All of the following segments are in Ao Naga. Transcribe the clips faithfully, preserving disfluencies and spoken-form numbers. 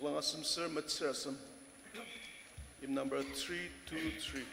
Noklang asem ser metsür asem. Hymn number three two three.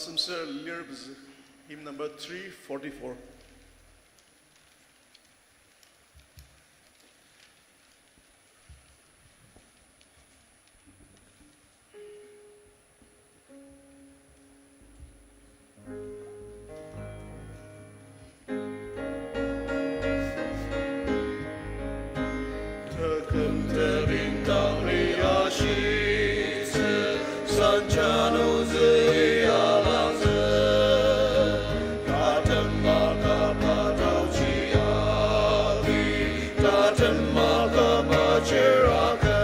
Semser lir pezü, hymn number three forty-four. Taküm tebintang liashitsü, sanchanu züialangzü. Tatem makapa taochi agi, tatem makapa chiraka.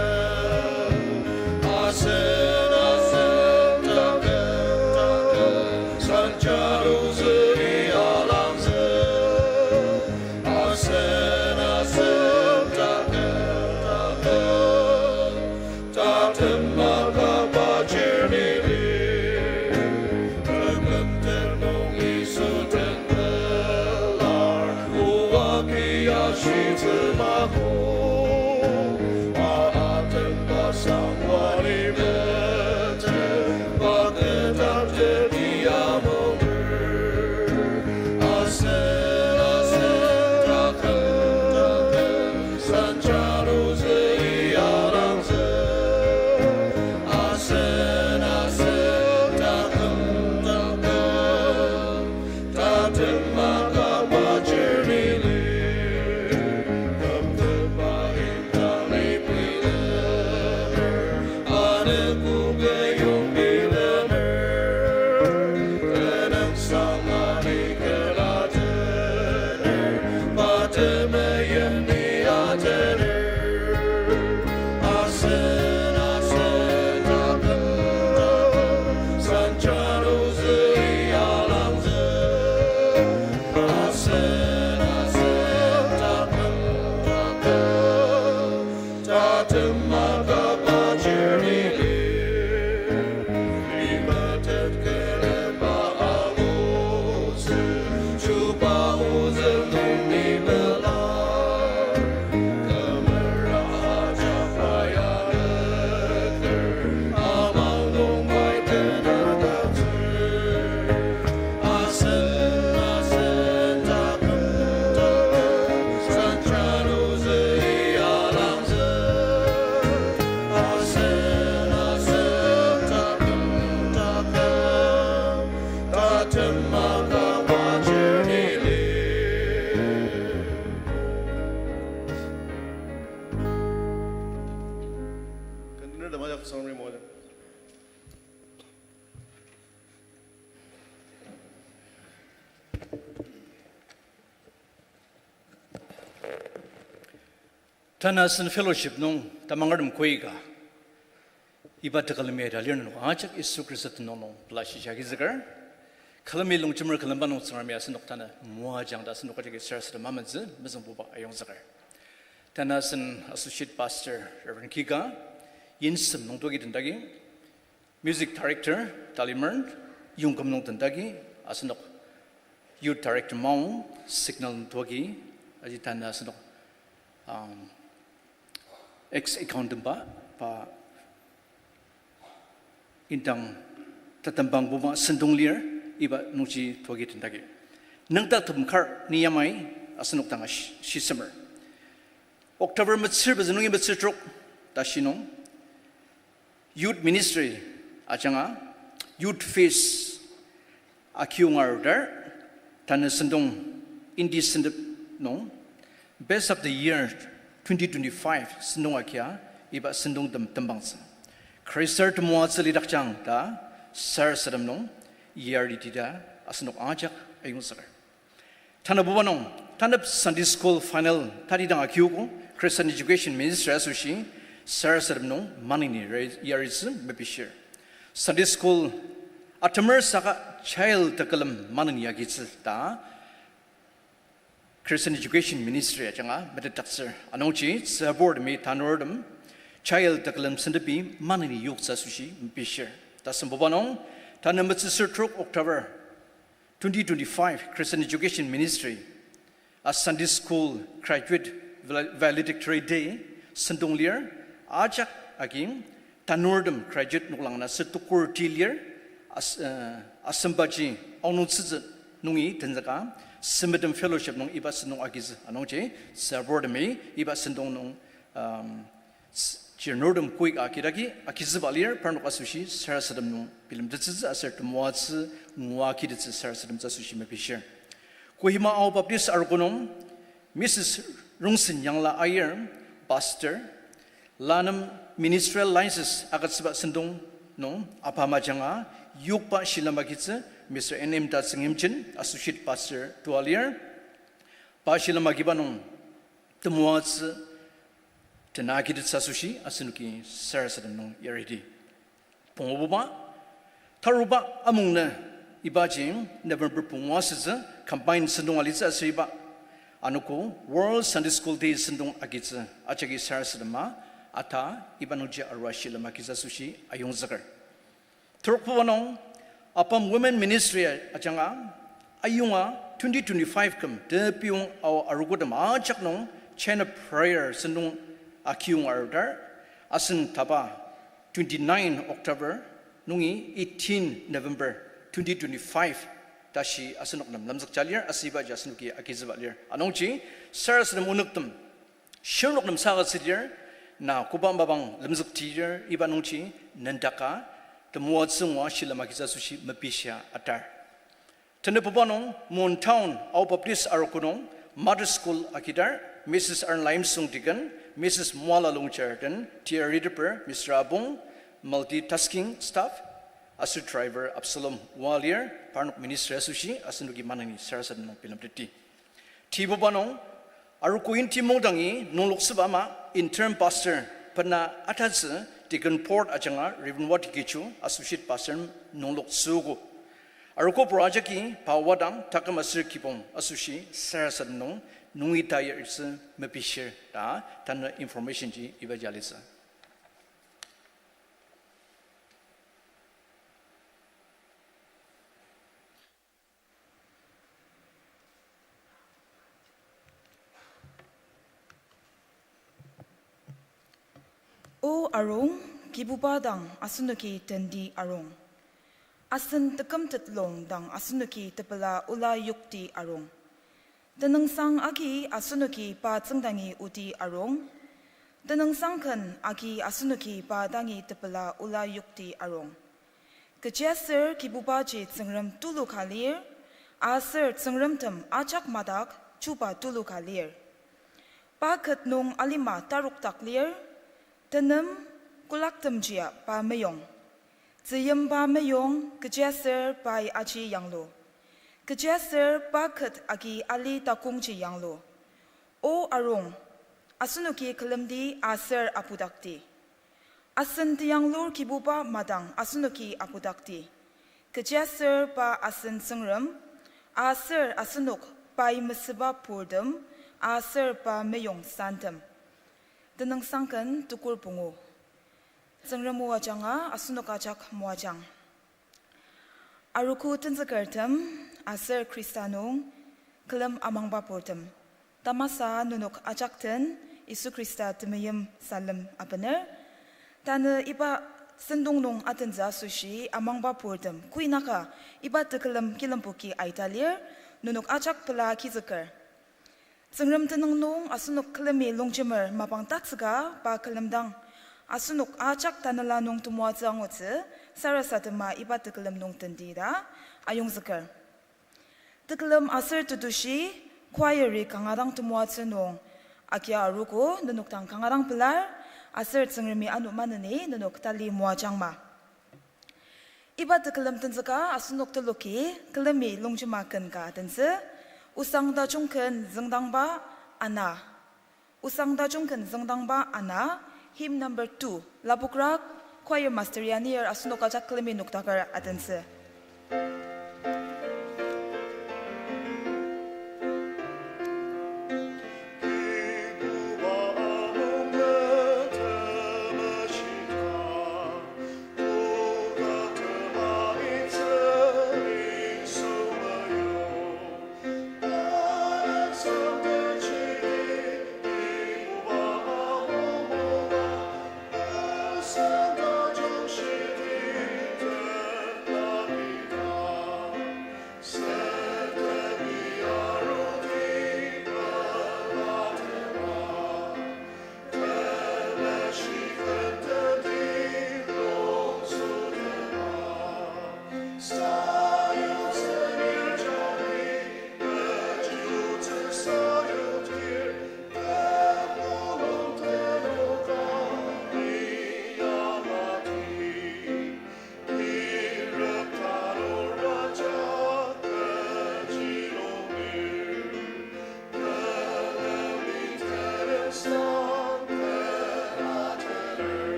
Asen, asen, taküm, taküm, sanchanu züialangzü. Asen, asen, taküm, taküm, tatem makapa chirnili. Taküm tenung Yisu tenpelar, oa ki ashitsü mako. Atem pasang wani mete, paketang teti amonger. Asen, asen, taküm, taküm, sanchanu züialangzü. Asen, asen, taküm, taküm, tatem makapa chirnili. Kümteba indang lipilemer, ane kuke yong bilemer. Tenüngsang ani kelatener, pa temeim ni atener. Asen, asen, taküm, taküm, sanchanu züialangzü. Asen, asen, taküm, taküm, tatem makapa chirnili. Limetet keneba angutsü, chuba ozü nung ni pelar. Kümera ajak pai anüker, amang nung pai tenüngdaktsür. Asen, asen, taküm, taküm, sanchanu züialangzü. Asen, asen, taküm, taküm, tatem makapa chirnili. Kandinur dama jak sangri moja. Tanasen fellowship nung tamangertem koika, iba tekülemi ita lir nenok ajak Yisu Khrista tenüng nung pela shisa agizüker. Külemi longjemer külemba nung Tsüngremi asenok tanü moajang ta asenok ajaki sarasadem amentsü mezüngbuba ayongzüker. Tanasen Associate Pastor Reverend Kika, Yinsem nungtoki tendagi, Music Director Talimer, Yongküm nung tendagi, asenok Youth Director Maong, Signal nungtoki, aji tanü asenok, um, ex-accountant ba, pa indang tatembang buba sentong lir, iba nungji toki tendagi. Nüngdak tem kar ni yamai asenok dang ashi-, shisemer. October metsür pezü nungi metsür trok tashi nung Youth Ministry ajanga Youth Fest akiyu ngar arudir, tanü sentong indi sentep nung Best of the Year twenty twenty-five sentong akia iba sentongtem tembangtsü. Khristar temoatsü lidakjang ta sarasadem nung yariti ta asenok ajak ayongzüker. Tanabuba nung, tanep Sunday School final tatidang akiogo, Christian Education Ministry asoshi sarasadem nung maneni re-, yaritsü mepishir. Sunday School atemer saka child tekülem maneni agitsü ta Christian Education Ministry ajanga metetdaktsür. Anungji tsüburtemi tanurtem child tekülem sentepi maneni yoktsü asoshi mepishir. Tasembuba nung, tanü metsür trok October twenty twenty-five Christian Education Ministry a Sunday School Graduate Val-, Valedictory Day sentong lir, ajak agi tanurtem graduate noklang na setokur ti lir, as-, uh, asembaji aonung tsütsü nungi tenzüka, Sempettem Fellowship nung iba sentong agitsü anungji, sabur temi iba sentong nung, um, s-, chirnurtem koika kidaki agitsüba lir, parnok asoshi sarasadem nung bilemtettsütsü aser temoatsü ngua kitettsü sarasademtsü asoshi mepishir. Kohima Ao Baptist Arogo nung Missus Rongsen Yangla Aier, Pastor, Lanam Ministerial License agütsüba sentong nung apa majanga yokba shilem agitsü Mister N M Tatsüngimchen, Associate Pastor toa lir. Pa shilem agiba nung temoatsü tena kitettsü asoshi asenoki sarasadem nung yaridi. Pungububa, taruba amungnü ibaji November pungu asütsü combine sentong alitsü aser iba anogo World Sunday School Day sentong agitsü ajaki sarasadema ata iba nungji arua shilem agitsü asoshi ayongzüker. Terokbuba nung, ABAM Women Ministry ajanga, ayonga twenty twenty-five küm tepiyong Ao arogotem ajak nung Chain of Prayer sentong akiyong arudar, asen taba twenty-nine October nungi eighteen November twenty twenty-five tashi asenok nem lemzükja lir, aser ibaji asenoki agizüba lir. Anungji, sarasadem onüktem, shirnok nem saka tsüdir, na koba mapang lemzüktidir, iba nungji nendaka, temoatsü ngua shilem agitsü asoshi mepishia atar. Tenebuba nung, Mon Town Ao Baptist Arogo nung Mother School akidar, Missus Arnlaimsung Deacon, Missus Moala Longchar den, tia reader, Mister Abong, multitasking staff, aser driver Absalom Walir, parnok ministry asoshi asenoki maneni sarasadem nung bilemtetti. Tibuba nung, arogo Inti Mungdangi nungloktsüba ama interim pastor bena atatsü Deacon Board ajanga Reverend Wati Kichu, Associate Pastor nungloktsüogo. Arogobur ajaki pa wadang taküm aser kibong asoshi sarasadem nung nungi tayartsü mepishir ta tanü information ji ibaji alitsü. O arung, Kibuba dang asenoki tendi arung. Asen tekümtet lung dang asenoki tepela ola yokti arung. Tenüngsang agi asenoki pa tsüngdangi oti arung. Tenüngsang ken agi asenoki pa dangi tepela ola yokti arung. Kechiaser Kibubaji Tsüngrem tulu ka lir, aser tsüngremtem ajak madak chuba tulu ka lir. Pa ket nung alima tarokdak lir, tenem kolaktemjia pa meyong. Tzüyimba meyong, kechiaser pai aji yanglu. Kechiaser pa ket agi ali takongji yanglu. O arung, asenoki külemdi aser apudakti. Asen teyanglur Kibuba madang asenoki apudakti. Kechiaser pa asen Tsüngrem, aser asenok pai mesüba purtem, aser pa meyong santem. Tenüngsang ken tukur pungu. Tsüngrem o ajanga asenok ajak moajang. Arogo tenzükertem aser Khrista nung külem amangba purtem, tamasa nenok ajak den Yisu Khrista temeim salem abener. Tanü iba sentong nung atentsü asoshi amangba purtem, kuinaka iba tekülem kilempoki aita lir, nenok ajak pela kizüker. Tsüngrem tenüng nung asenok külemi longjemer mapang tatsüka pa külemdang, asenok ajak tanela nung temoatsü angutsü, sarasadema iba tekülem nung tendi ta ayongzüker. Tekülem aser tetushi, choir-i kanga dang temoatsü nung agia arogo, nenok dang kanga dang pelar, aser Tsüngremi ano maneni nenok tali moajangma. Iba tekülem tenzüka asenok teloki külemi longjema ken ka atentsü, Osang Tajung ken züngdangba ana. Osang Tajung ken züngdangba ana, hymn number two, lapokra choir master ya anir asenok ajak külemi noktaker atentsü.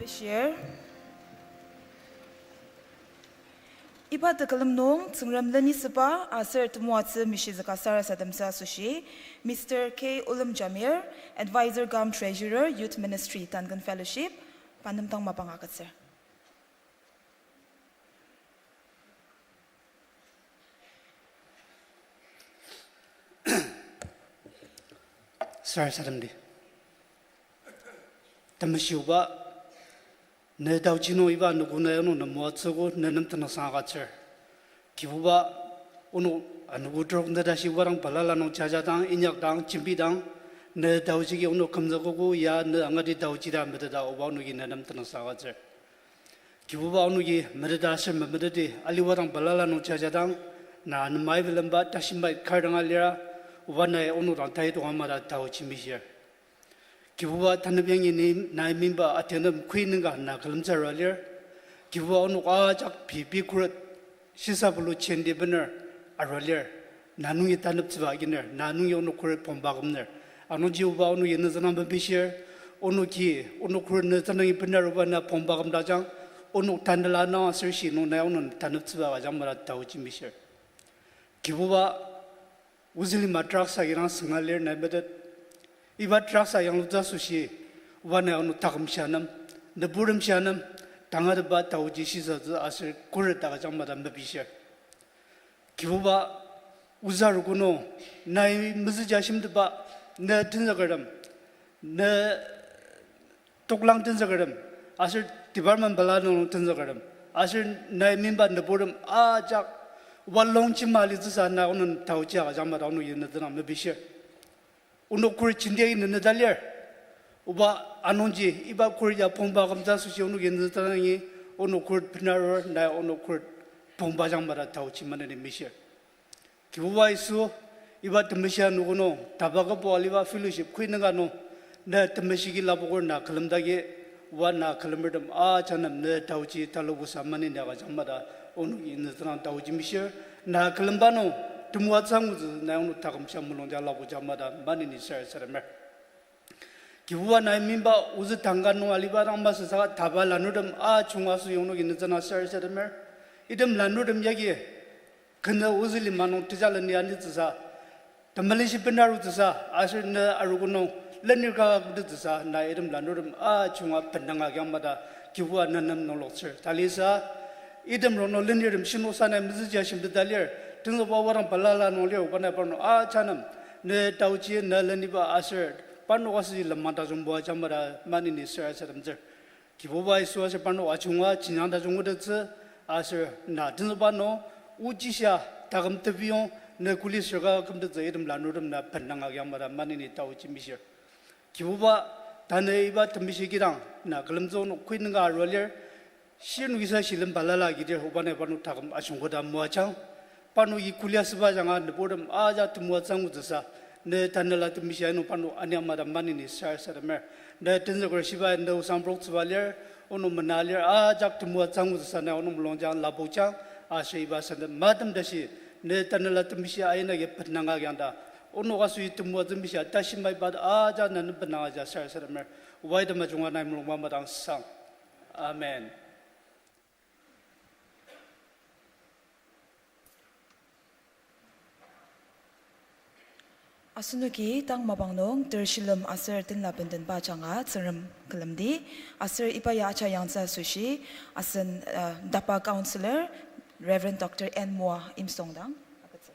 Share. Iba tekülem nung Tsüngrem lenisüba aser temoatsü mishizüka sarasademtsü asoshi, Mister K Ulum Jamir, Advisor cum Treasurer, Youth Ministry, Duncan Fellowship, pa nem dang mapang agütsür. Sarasademdi. Temeshiba, ne taochi nung iba anogo nai onok ne moatsüogo ne nem tenüngsang agütsür. Kibuba, onok anogo trok ne tashi wadang balala nung jajadang, inyakdang, jembidang, ne taochi agi onok kümzükogo ya ne angati taochi ta meteta oba onoki ne nem tenüngsang agütsür. Kibuba onoki meteta aser memeteti aliwadang balala nung jajadang, na nemai bilemba tashi mai kar dang alira, oba nai onok dang tai tonga mata taochi mishir. Kibuba tanep yangi ni nai meimba atentem kui nungka na külemtsü arua lir. Kibuba onok ajak pei pei khuret shisa pulu jenti bener arua lir. Na nungi taneptsüba aginer, na nungi onok khuret pongba kümner. Anungji oba onoki ne tenang mepishir, onoki, onok khuret ne tenangi bener oba na pongba kümdakjang, onok tanela nang aser shi nung nai onok taneptsüba agüjang mata taochi mishir. Kibuba ozü lima drugs agi dang sünga lir nai metet. Iba drugs a yanglutsü asoshi, oba nai onok taküm sha nem, nüburtem sha nem, tangatetba taoji shisatsü aser khuret agüjang mata mepishir. Kibuba, ozü arogo nung, nai mezüja shimtetba, ne tenzükertem, ne toklang tenzükertem, aser department balala nung tenzükertem, aser nai meimba nüburtem ajak, oba longjem alitsüsa nai onok taochi agüjang mata onoki ne tenang mepishir. Onok khuret jenti agi ne neta lir. Oba anungji iba khuret ya pongba kümtsü asoshi onoki ne tenangi, onok khuret benarur nai onok khuret pongba jang mata taochi maneni mishir. Kibuba Yisu, iba temeshi anogo nung, tapa kübok aliba fellowship kui nungka nung, ne temeshi agi lapoker na külemdagi, oba na külemertem ajak nem ne taochi talubusa maneni agüjang mata, onoki ne tenang taochi mishir, na külemba nung, temoatsü angutsü nai onok taküm sha mulungja lapoja mata maneni sarasademer. Kibuba nai meimba ozü tangka nung aliba dang masü saka tapa lanurtem ajunga asoshi onoki ne tenang sarasademer. Item lanurtem yagi, kena ozü lima nung tejaleni anitsüsa, temelenshi benarutsüsa, aser ne arogo nung lenir ka kümtettsüsa, nai item lanurtem ajunga benanga kiang mata Kibuba ne nem nungloktsür. Talisa, item rongnung lenirtem shinosa nai mezüja shimteta lir, tenzükba wadang balala nung lir, oba nai parnok ajak nem, ne taochi ne leniba aser, parnok asoshi lenmang tajung moaja mata maneni sarasademtsür. Kibuba Yisu aser parnok ajunga jenjang tajung ngutettsü, aser na tenzükba nung, ochisa taküm tebiyong, ne kuli sür ka kümtettsü item lanurtem na benanga kiang mata maneni taochi mishir. Kibuba, tanü iba temeshi kidang, na külemtsü onok kui nungka arua lir, shirnokisa shilem balala kidir oba nai parnok taküm ajungkoda moajang. Parnoki kulia süba ajanga nüburtem ajak temoatsü angutsüsa, ne tanela temeshi ainung parnok ania mata maneni sarasademer. Ne tenzüker shiba ne osang proktsüba lir, onok mena lir ajak temoatsü angutsüsa nai onok mulungjang lapokjang, aser iba senden matem tashi, ne tanela temeshi ainagi benanga kiang ta, onok asoshi temoatsü mishia tashi maiba ajak na nem benanga ja sarasademer. Wai temajunga nai mulungba madangsang. Amen. Asenoki tang mapang nung ter shilem aser tenla bendenba ajanga Tsüngrem külemdi, aser iba ya aja yangtsü asoshi, asen, uh, DAPA Counselor, Reverend Doctor N Moa Imsong dang agütsür.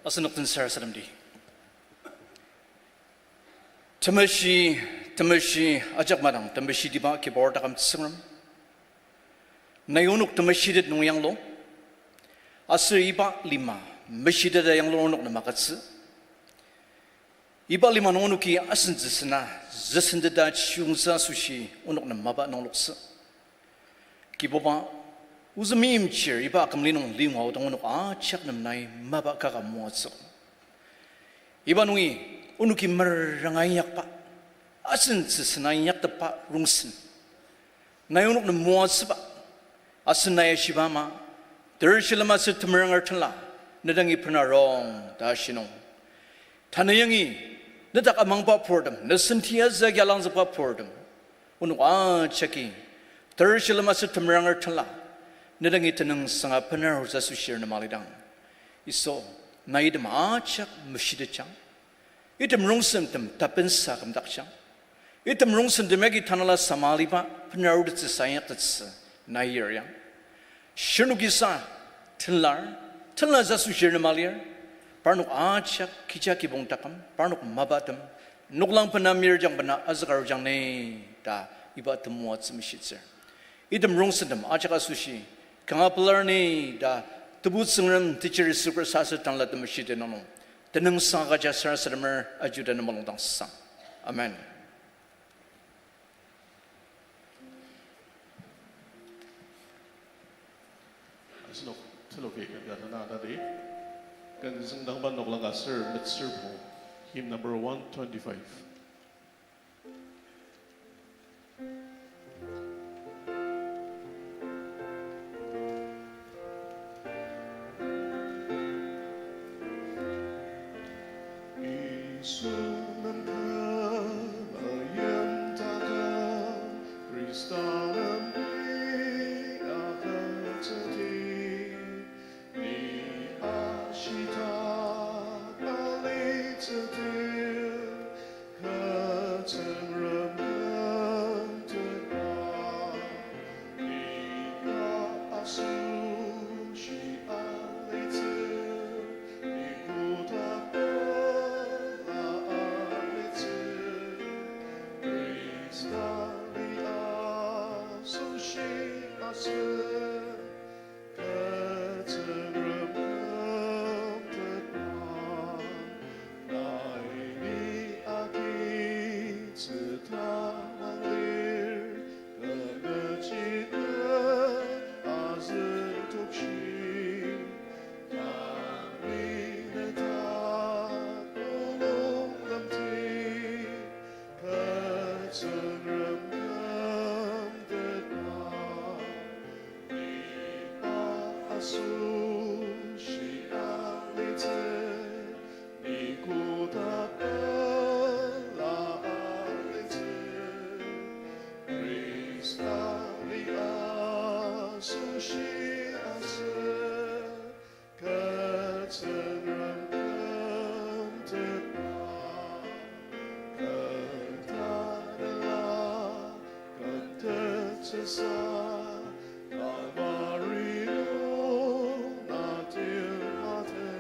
Asenok den sarasademdi. Temeshi, temeshi, ajak madang, temeshitiba kibar taküm Tsüngrem. Nai onok temeshitet nung yanglu. Aser iba lima, meshiteta yanglu onok nem agütsü. Iba lima nung onoki asentsü sena, züsenteta chiyungtsü asoshi onok nem mapa nungloktsü. Kibuba, ozü meimchir iba akümli nung liyonga aodang onok ajak nem nai mapa kaka moatsü. Iba nungi onoki meranga inyakba, asentsü sena inyaktepba rongsen nai onok nem moatsüba, asen nai ashiba ama, ter shilem aser temeranger tenla, ne dangi benarong ta ashi nung, tanü yangi, ne dak amangba purtem, ne senti azü agi alangzükba purtem, onok ajaki, ter shilem aser temeranger tenla, ne dangi tenüngsanga benarutsü asoshi nüma lidang, Yisu, nai item ajak meshitetjang. Item rongsentem tapensa kümdakjang. Item rongsentem yagi tanela samaliba benarutettsüsa inyaktettsü nai yariang. Shirnokisa tenlar, tenla asoshi nüma lir, parnok ajak kecha kibong taküm parnok mapatem, noklang bena mirjang bena azükarujang ni ta iba temoatsü meshitsür. Item rongsentem ajak asoshi kanga pelar ni ta Tebu Tsüngrem teacher Yisu Khrista aser Tanela Temeshi tenüng nung tenüngsang agüja sarasademer ajuda ne mulungdangsang. Amen. Asenok teloki kanga tena tadi, ken züngdangba noklang aser metsürbo, hymn number one twenty-five. Yisu nem küm ayimdaka, Khrista nem ni agütsüdi, ni ashitak alitsüdir, kü Tsüngrem kümtetba, ni ka asoshi alitsü, ni kotak pela alitsü, Khrista ni asoshi asü, kü Tsüngrem kümtetba, nai ni agitsü tamang lir, kü mejidang azü tokshi, tang ni ne dak mulung lemti, kü Tsüngrem kümtetba, ni pa asoshi alitsü, ni kotak pela alitsü, Khrista ni asoshi asü, kü Tsüngrem kümtetba, kü tanela kümtettsüsa, Kalvari nung na timate,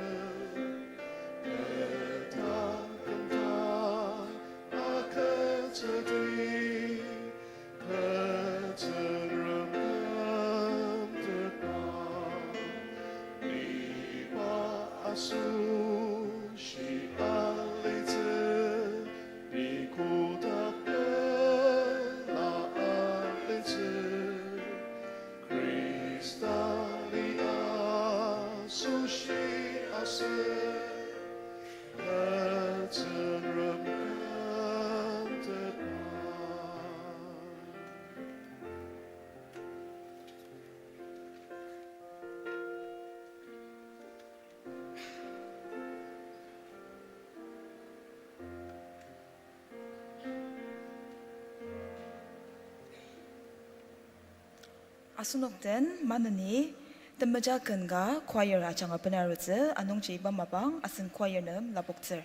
kü dak kümdang agütsüdi, kü Tsüngrem kümtetba, ni pa asoshi alitsü, ni kotak pela alitsü, Khrista ni asoshi asü, kü Tsüngrem kümtetba. Asenok den maneni temeja ken ka choir ajanga benarutsü, anungji iba mapang asen choir nem lapoktsür.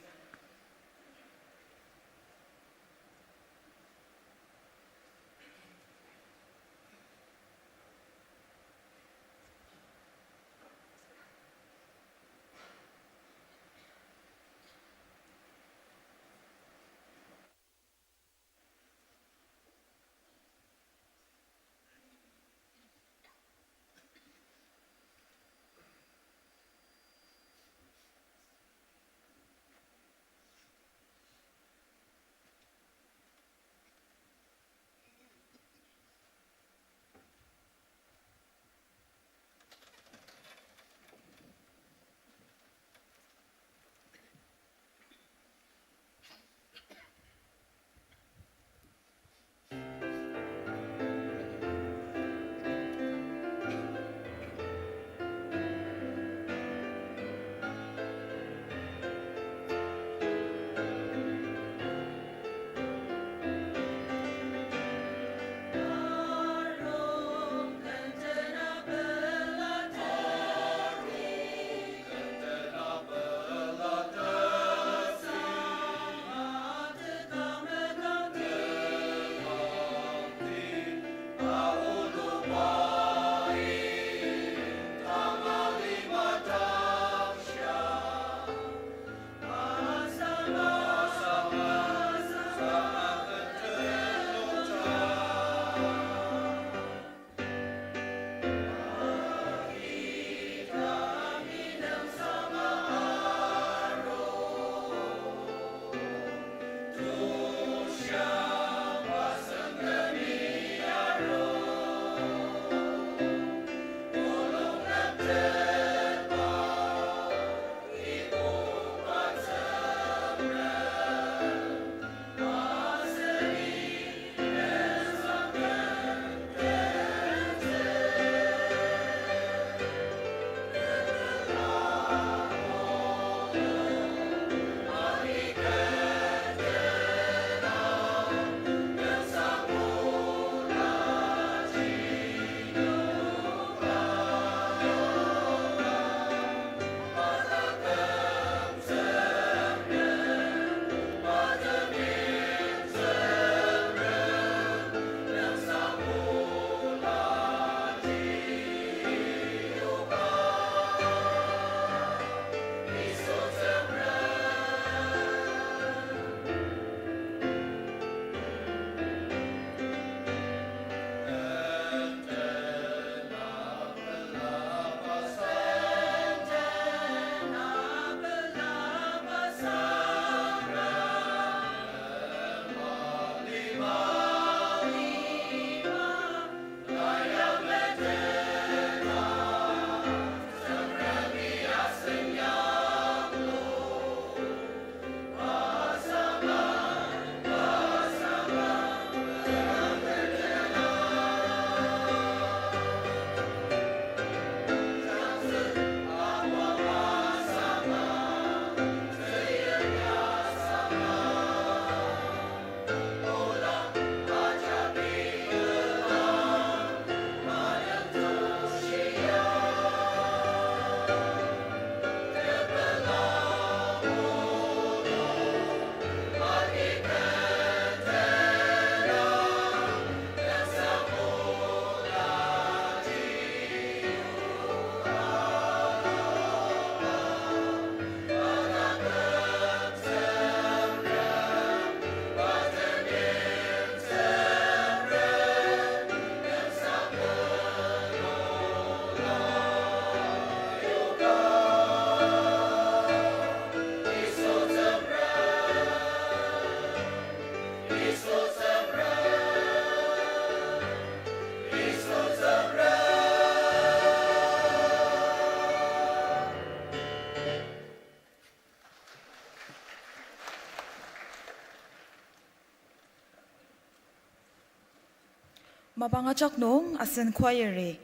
Mapang ajak nung asen choir-i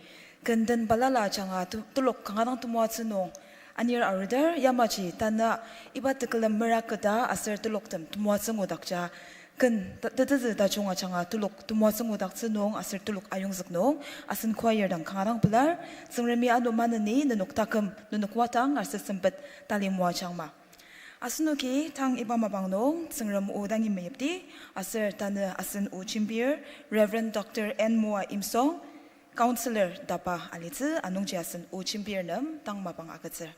ken den balala ajanga te-, telok kanga dang temoatsü nung anir arudar, yamaji tanü iba tekülem meraketa aser teloktem temoatsü ngudakja, ken ta-, tetezü tajung ajanga telok temoatsü ngudaktsü nung aser telok ayongzük nung asen choir dang kanga dang pelar. Tsüngremi ano maneni nenok taküm, nenok wadang aser sempet tali moajangma. Asenoki tang iba mapang nung Tsüngrem o dangi meyipdi, aser tanü asen o jembir Reverend Doctor N Moa Imsong, Counselor DABA alitsü, anungji asen o jembir nem tang mapang agütsür.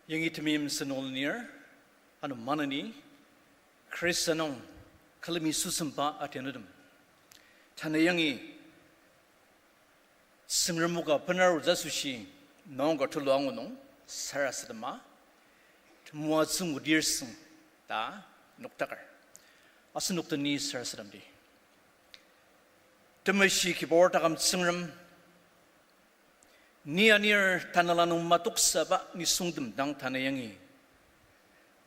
Yangi temeim sentong lenir, ano maneni, Khrista nung külemi süsemba atianutem. Tanü yangi Tsüngrem o ka benarutsü asoshi, nung ka tulu angu nung sarasadema, temoatsü ngudir süng ta noktaker. Asenok deni sarasademdi. Temeshi Kibur taküm Tsüngrem, ni anir tanela nung matoksaba nisungtem dang tanü yangi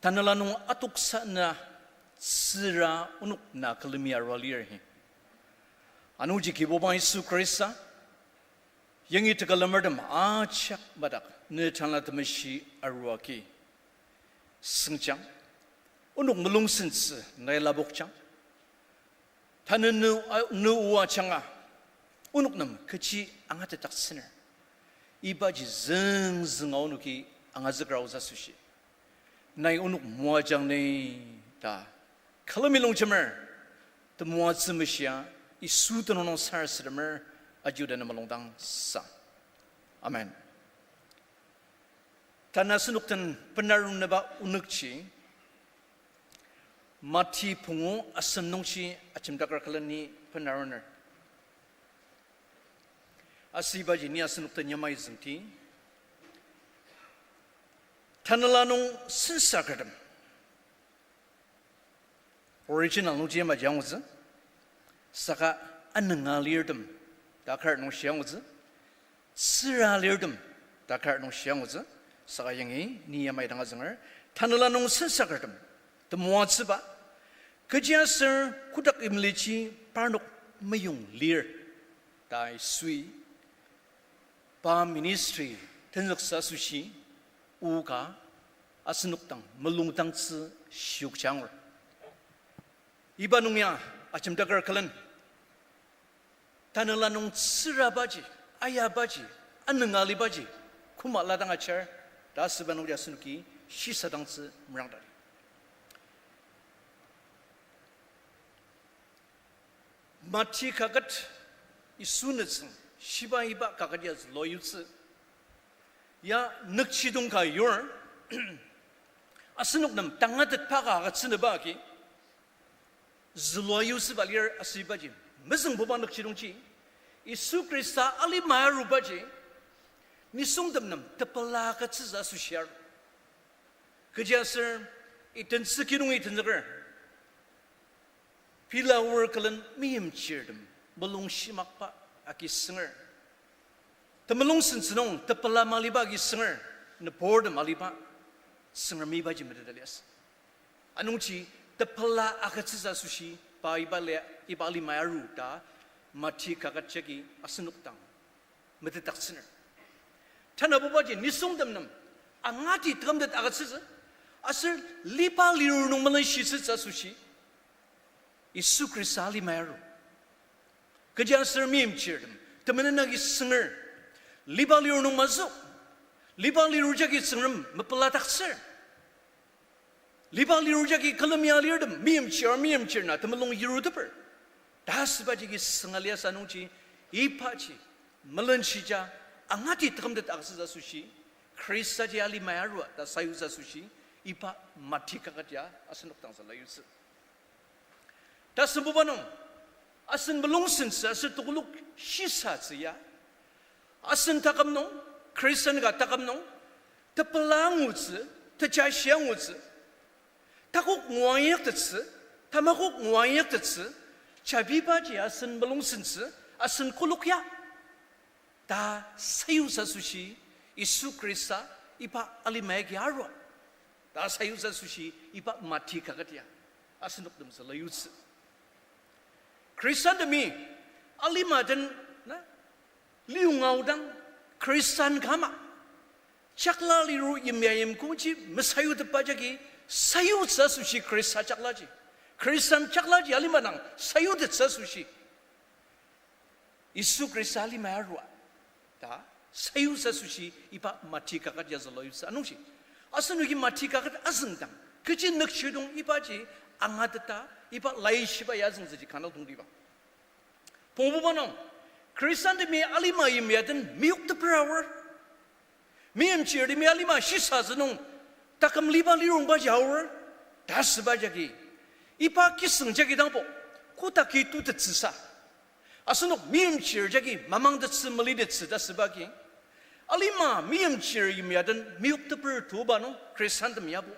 tanela nung atoksa na tsüra onok na külemi arua lir hi. Anungji Kibuba Yisu Khrista, yangi tekülemertem ajak madak ne Tanela Temeshi arua agi süngjang, onok mulungsentsü nai lapokjang. Tanü ne, a, ne o ajanga, onok nem kechi angatetdaktsüner, ibaji züngzünga onoki angazükra aotsü asoshi, nai onok moajang ni ta külemi longjemer temoatsü meshia Yisu tenüng nung sarasademer, aji oda ne mulungdang sang. Amen. Tanü asenok den benaruneba onükji, Mati pungu asem nungji ajemdaker külemi benaruner. Asübaji ni asenok den yamai züngdi. Tanela nung sensakertem. Original nungji yamaji angutsü. Saka anünga lirtem ta kar nung shi angutsü. Tsüra lirtem ta kar nung shi angutsü. Saka yangi ni yamai dang azünger. Tanela nung sensakertem temoatsüba, kechiaser kotak imliji parnok meyong lir ta Yisui pa ministry tenzüktsü asoshi o ka asenok dang mulungdangtsü shiokja angur. Iba nung ya ajemdaker külen, tanela nung tsürabaji, ayabaji, anünga libaji koma la dang ajar ta asüba nungji asenoki shisadangtsü merangdang. Mati kaket, Yisu nütsüng shiba iba kaket ya zülua yutsü. Ya nükjidong ka yur, asenok nem tangatetba ka agütsünüba agi zülua yutsüba lir. Asübaji mezüngbuba nükjidongji, Yisu Khrista alima arubaji nisungtem nem tepela agütsütsü asoshi aru. Kechiaser itentsü kidongi tenzüker, pela aor külen meimchirtem mulung shimakba agi sünger, temulung sentsü nung tepela maliba agi sünger, nüburtem aliba Tsüngremi ibaji meteta liasü. Anungji tepela agütsütsü asoshi pa iba lia, iba alima aru ta Mati kaket jagi asenok dang metetdaktsüner. Tanabubaji nisungtem nem angati tekümtet agütsütsü, aser liba lirur nung melenshitsütsü asoshi Yisu Khrista alima aru. Kechiaser meimchirtem temenen agi sünger, liba lirur nung mazük, liba lirur jagi Tsüngrem mepeladaktsür. Liba lirur jagi külemi alirtem meimchir, meimchir na temulung yiruteper ta asüba jagi sünga liasü. Anungji ibaji melenshija angati tekümtet agütsütsü asoshi Khristaji alima arua ta sayutsü asoshi iba Mati kaket ya asenok dang züla yutsü. Tasembuba nung, asen mulung sentsü aser tekolak shisatsü ya, asen taküm nung, Christian ka taküm nung, tepela angutsü, tejashi angutsü, takok ngua inyaktettsü, Tamakok ngua inyaktettsü, jabibaji asen mulung sentsü, asen kolok ya. Ta sayutsü asoshi, Yisu Khrista iba alima agi arua. Ta sayutsü asoshi, iba mati kaket ya asenok nem züla yutsü. Khristantemi alima den, na, liunga aodang, Khristan kama jakla liru yimya yimkongji mesayutepba jagi sayutsü asoshi Khrista jaklaji. Khristan jaklaji alima dang sayutettsü asoshi. Yisu Khrista alima arua. Ta sayutsü asoshi iba mati kaket ya züla yutsü anungji. Asenoki mati kaket azüngdang, kechi nükjidong ibaji angateta, iba laishiba ya azüngtsüji kanga tongtibang. Pongbuba nung, Khristantemi alima yimya den meyokteper aor. Meimchirtemi alima shisatsü nung taküm liba lirongbaji aor, ta asüba jagi. Iba kisüng jagi dangbo, kodaki tutettsüsa. Asenok meimchir jagi mamangtettsü malitettsü ta asüba agi. Alima meimchir yimya den meyokteper tuba nung Khristantem yabo.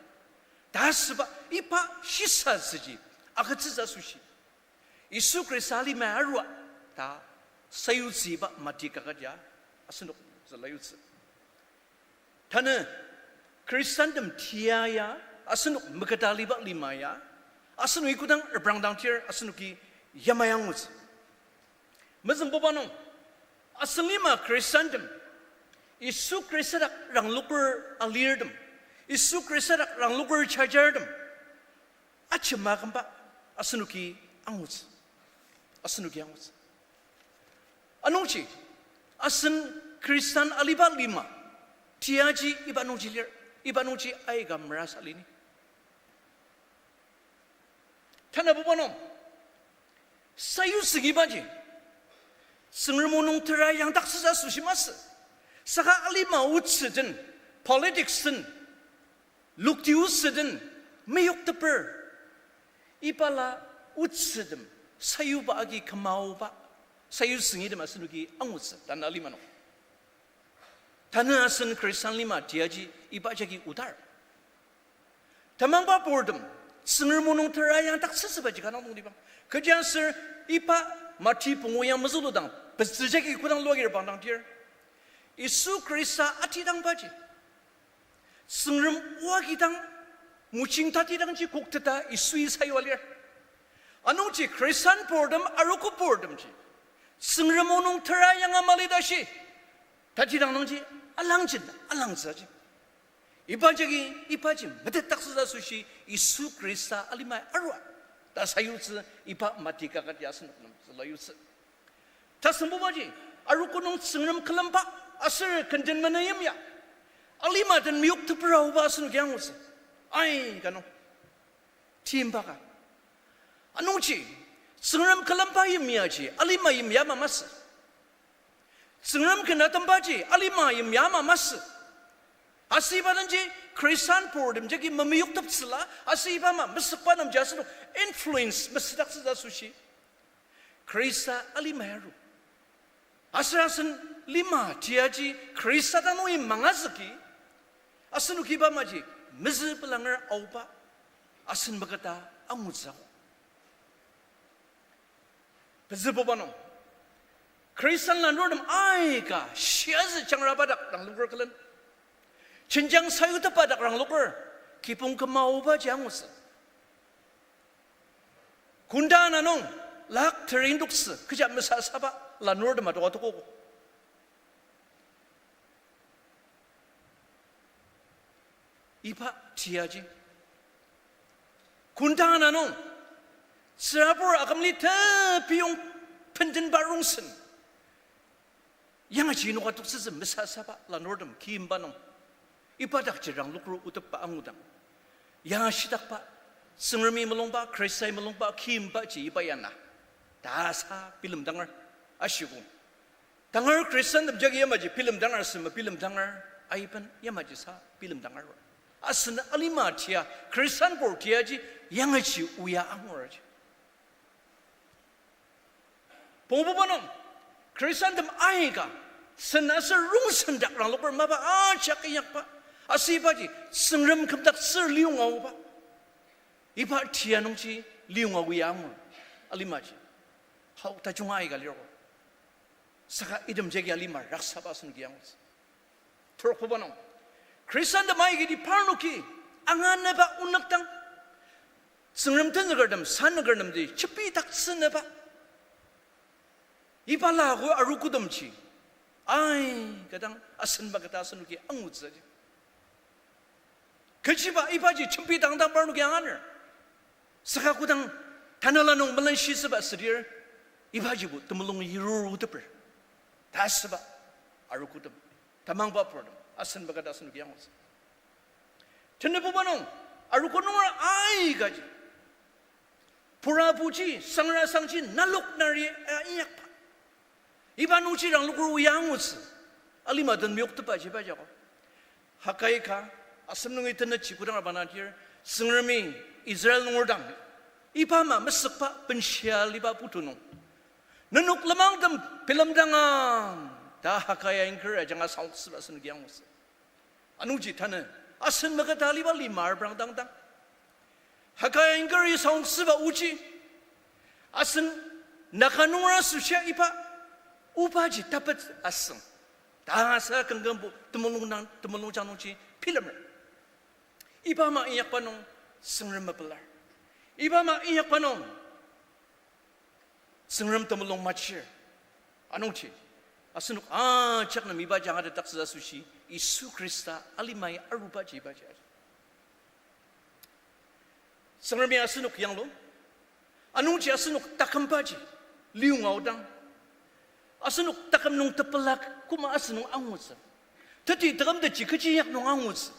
Ta asüba iba shisatsüji agütsütsü asoshi. Yisu Khrista alima arua ta sayutsü iba mati kaket ya asenok züla yutsü. Tanü Khristantem tia ya, asenok meketa liba lima ya, asenok kodang reprangdang tir asenoki yamai angutsü. Mezüngbuba nung, asen lima Khristantem, Yisu Khrista dak rangloker alirtem, Yisu Khrista dak rangloker jajartem, ajema kümba asenoki angutsü. Asenoki angutsü. Anungji, asen Khristan aliba lima, tiaji iba nungji lir, iba nungji aika merasa lini. Tanabuba nung, sayutsü ibaji, Tsüngrem o nung tera yangdaktsütsü asoshi masü. Saka alima otsü den, politics den, lokti otsü den, meyokteper, ibala otsütem sayuba agi kümaoba, sayutsü item asenoki angutsü, tanü alima nung. Tanü asen Khristan lima tiaji iba jagi odar. Tamangba purtem, Tsüngrem o nung tera yangdaktsütsübaji kanga tongtibang. Kechiaser iba Mati pungu ya mezüludang, pezü jagi kodang luagir bangdang tir, Yisu Khrista atidangbaji, Tsüngrem o agidang, mojing tatidangji kokteta Yisui sayua lir. Anungji Khristan purtem, arogo purtemji, Tsüngrem o nung tera yanga mali tashi, tatidang nungji alangjen alangtsüji. Iba jagi, ibaji metetdaktsütsü asoshi Yisu Khrista alimai arua ta sayutsü iba Mati kaket ya asenok nem züla yutsü. Tasüngbubaji, arogo nung Tsüngrem külemba aser kenden meneim ya, alima den meyokteper aoba asenoki angutsü. Aika nung, timba ka. Anungji, Tsüngrem külemba yimyaji alima yimya ama masü. Tsüngrem ken atembaji alima yimya ama masü. Asüba nungji Khristan purtem jagi memeyokteptsüla, asüba ama mesükba nemji asenok influence mesüdaktsütsü asoshi Khrista alima aru. Aser asen lima tiaji Khrista dang nungi mangazüki, asenoki iba amaji mezü pelanger aoba asen meketa angutsü akok. Pezübuba nung, Khristan lanurtem aika shiazü jangraba dak rangloker külen, jenjang sayutepba dak rangloker, kibong kümaobaji angutsü. Kunda ana nung lak teri indoktsü kecha mesasaba lanurtem adoka tokogo. Iba tiaji, kunda ana nung tsürabur akümli tepiyong pendenba rongsen yangaji inoka toktsütsü mesasaba lanurtem kimba nung, iba dakji rangloker otepba angudang, yangashidakba, Tsüngremi mulungba, Khristai mulungba kimbaji iba ya na ta sa bilemdanger ashiko. Tangar Khristantem jagi yamaji bilemdanger asü mabilemdanger aiben yamaji sa bilemdanger. Asen alima tia, Khristan pur tiaji yangaji oya anguraji. Pongbuba nung, Khristantem aika sen aser rongsen dak rangloker mapa ajak inyakba, asübaji Tsüngrem kümdaktsür liyonga aoba. Iba tia nungji liyonga oa angur, alimaji. Hau tajung aika lir ko. Saka item jagi alima raksaba asenoki angutsü. Terokbuba nung, Khristantem aikati parnoki anganeba onük dang, Tsüngrem tenükertem, sanükertemji jembidaktsünüba, iba lago arogotemji aika dang asen maketa asenoki angutsüji. Kechiba ibaji jembidang dang parnoki anganer. Saka kodang tanela nung melenshitsüba südir, ibajibo temulung yirur oteper ta asüba arogotem, tamangba purtem asen maketa asenoki angutsü. Tenebuba nung, arogo nunger aikaji purabuji, sangrasangji, nalok nari, a, inyakba. Iba nungji rangloker oa angutsü. Alima den meyoktepaji iba jako. Hagai ka, asem nungi tenetji kodang abanadir, Tsüngremi Israel nunger dang iba ama mesükba benshia aliba putu nung, nenok lenmangtem bilemdangang ta Hagai ya ingker ajanga sangoktsüba asenoki angutsü. Anungji tanü asen maketa aliba lima reprangdang dang, Hagai ingkeri sangoktsüba oji, asen Naga nunger asoshia iba obaji tapet asüng ta asa kangkangbo temulung nung, temulung jang nungji bilemer. Iba ama inyakba nung Tsüngrem mepelar. Iba ama inyakba nung Tsüngrem temulung machir. Anungji asenok ajak nem ibaji angatetdaktsü asoshi Yisu Khrista alimai arubaji ibaji aji. Tsüngremi asenok yanglu. Anungji asenok takümbaji liyonga aodang, asenok taküm nung tepela küma asünung angutsü. Teti takümtetji kechi inyak nung angutsü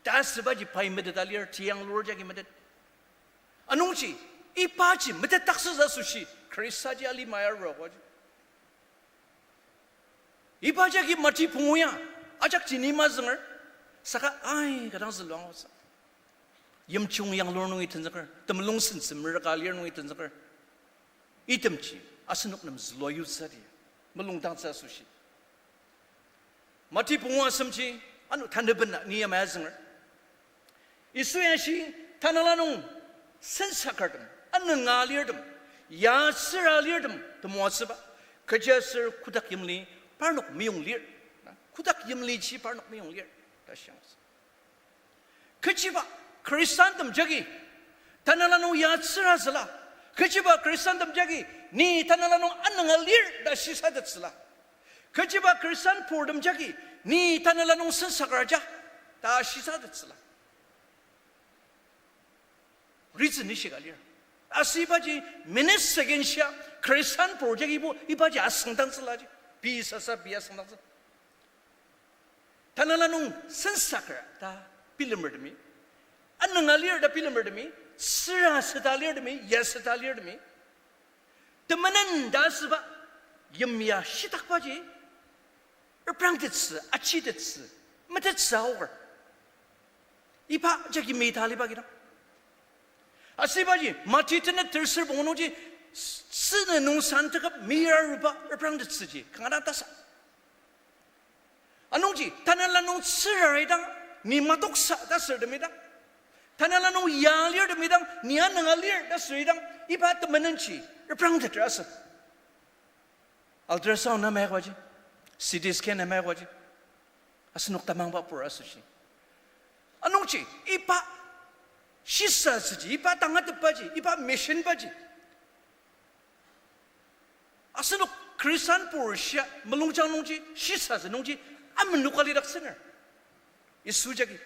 ta asübaji pai meteta lir, tiyanglur jagi metet. Anungji ibaji metetdaktsütsü asoshi Khristaji alimai arua aji. Iba jagi Mati pungu ya ajakji ni mazünger, saka aika dang zülua angutsü. Yimjung yanglur nungi tenzüker, temulung sentsü merüka lir nungi tenzüker, itemji asenok nem zülua yutsüdi, mulungdangtsü asoshi. Mati pungu asemji, ano tanü bena ni yamai azünger. Yisu ya shi, tanela nung sensakertem, anünga lirtem, ya süra lirtem temoatsüba, kechiaser kotak yimli parnok meyong lir. Na, kotak yimliji parnok meyong lir ta shiangutsü. Kechiba Khristantem jagi tanela nung ya süra süla, kechiba Khristantem jagi ni tanela nung anünga lir ta shisatettsüla, kechiba Khristan purtem jagi ni tanela nung sensaker aja ta shisatettsüla, reason ishika lir. Asübaji minute second shia Khristan pur jagibo ibaji asüngdangtsülaji, pei sasa pei asüngdangtsü. Tanela nung sensaker ta bilemertemi, anünga lir ta bilemertemi, süra süta lirtemi, ya süta lirtemi, temenen ta asüba yimya shitakbaji reprangtettsü, achitettsü, metettsü aoker. Iba jagi mita liba kidang. Asübaji Mati tenet terser pungu nungji, s-, sünü nung san teküp miraruba reprangtettsüji kanga dang tasa. Anungji tanela nung süra lidang, ni matoksa ta sürtemi dang, tanela nung ya lirtemi dang, ni anünga lir ta süri dang, iba temenenji reprangtetter asü. Ultrasound na mayakoji, C T scan na mayakoji, asenok tamangba pur asoshi. Anungji iba shisatsüji, iba tangatetbaji, iba mission baji, asenok Khristan pur shia mulungjang nungji, shisatsü nungji, amenoka lidaktsüner. Yisu jagi.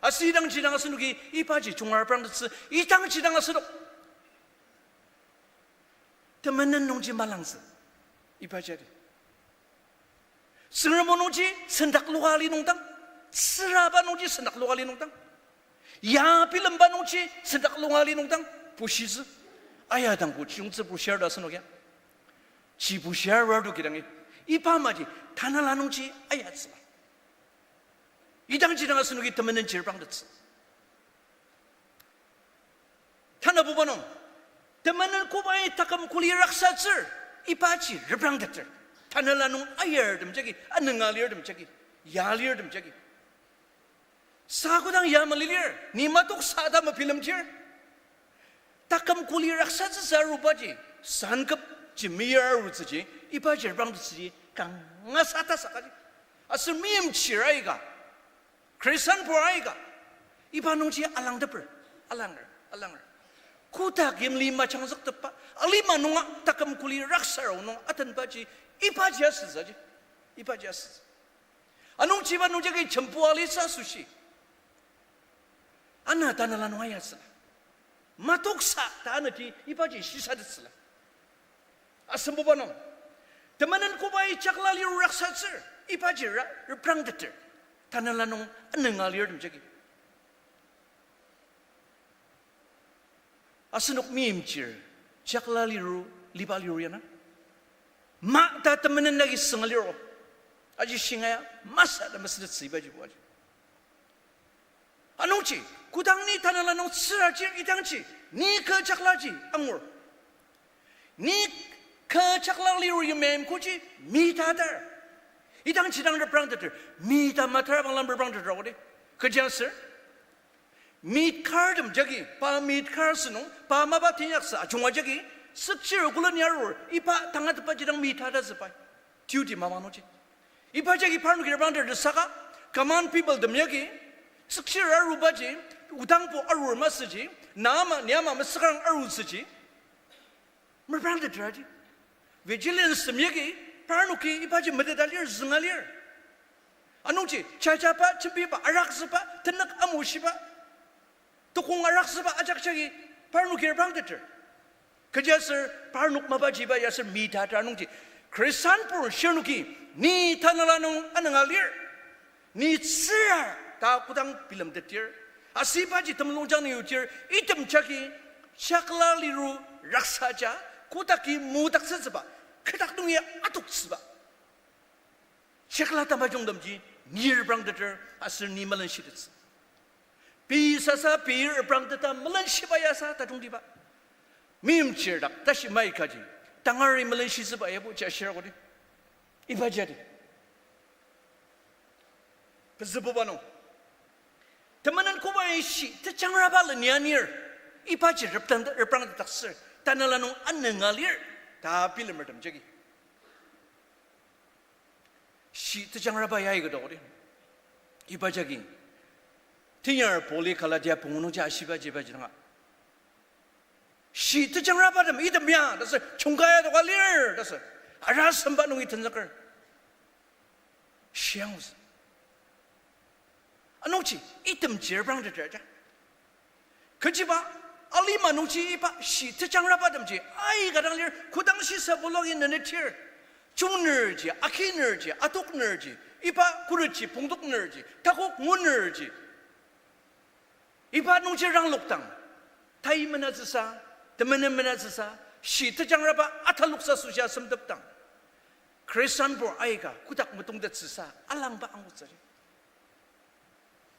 Aser idangji dang asenoki ibaji junga reprangtettsü, idangji dang asenok temenen nungji malangtsü. Iba jadi Tsüngrem o nungji sendak loka li nungdang, süraba nungji sendak loka li nungdang, ya bilemba nungji sendak loka li nungdang, bushitsü. Aya dangbo chiyungtsü bushir ta asenok ya. Ji bushir arua to kidangi, iba maji tanela nungji ayatsüla. Idangji dang asenoki temenen ji reprangtettsü. Tanabuba nung, temenen kobai taküm kuli raksatsür, ibaji reprangtetter. Tanela nung ayartem jagi, anünga lirtem jagi, ya lirtem jagi. Sa kodang ya malilir, ni matoksa ta mebilemdir. Taküm kuli raksatsüsa arubaji, sanküp jemir arutsüji, ibaji reprangtettsüji kangasa tasakaji. Aser meimchir aika, Khristanbur aika, iba nungji alangteper, alanger, alanger. Kotak yimli majangzüktepba, alima nunga taküm kuli raksarong nung atenbaji, ibaji asütsüji, ibaji asütsü. Anungji iba nungjagi jembu alitsü asoshi, ana tanela nung ayatsüla. Matoksa ta anati ibaji shisatettsüla. Asembuba nung, temenen kobai jakla liru raksatsür, ibaji ra-, reprangteter. Tanela nung anenga lirtem jagi. Asenok meimchir, jakla liru, liba liru ya na, ma ta temenen agi sünga liro. Aji shingaia, masü ta mesütettsü ibajibo aji. Anungji, kodang ni tanela nung tsürachir idangji, ni kü jaklaji angur. Ni kü jakla liru yimya yimkoji mi ta atar. Idangji dang reprangteter, mi ta matar bangla reprangteter akodi. Kechiaser, mi kartem jagi, pa mi kar asünung, pa mapa teinyaksa ajunga jagi, sükchir kulu ni arur, iba tangatetbaji dang mi ta atasübai. Duty mapa nungji. Iba jagi parnoki reprangteter saka, command people tem yagi, sükchir arubaji, odangbo arur masüji, na ama, ni ama mesükrang arutsüji, meprangteter aji. Vigilance tem yagi, parnoki ibaji meteta lir, zünga lir. Anungji, jajaba, jembiba, arakzüba, tenük amushiba, tukong arakzüba ajak jagi parnoki reprangteter. Kechiaser parnok mapaji iba ya aser mi ta atar anungji, Khristanbur shirnoki, ni tanela nung anenga lir, ni tsürar ta kodang bilemtetdir, aser ibaji temulungjang nung yudir, item jagi jakla liru raksaja, kodaki modaktsütsüba, kü dak nungi atoktsüba, jakla tamajungtemji ni reprangteter aser ni melenshitetsü. Pei sasa pei reprangteta melenshiba ya sa tajungtiba. Meimchir dak tashi maikaji, tangari melenshitsüba yabo jashir akodi. Iba jadi, pezübuba nung, temenen kobai shi tejangraba leni anir, ibaji reprang-, reprangtetdaktsür, tanela nung anenga lir ta bilemertem jagi. Shi tejangraba ya aika dok di. Iba jagi, tenyar Pauli Galatia pungu nungji ashibaji ibaji danga, shi tejangrabatem item ya ta sür jungkaya doka lir ta sür, arasemba nungi tenzüker shiangutsü. Anungji itemji reprangteter ja. Kechiba, alima nungji iba shi tejangrabatemji aika dang lir, kodang shisa bulugi nenetir, chungnerji, akinerji, atoknerji, iba khuretji pongtoknerji, takok ngunerji, iba nungji ranglokdang, tai menatsüsa, temenen menatsüsa, shi tejangraba ataloksa süsha semtepdang, Khristanbur aika kotak metongtettsüsa alangba angutsüji.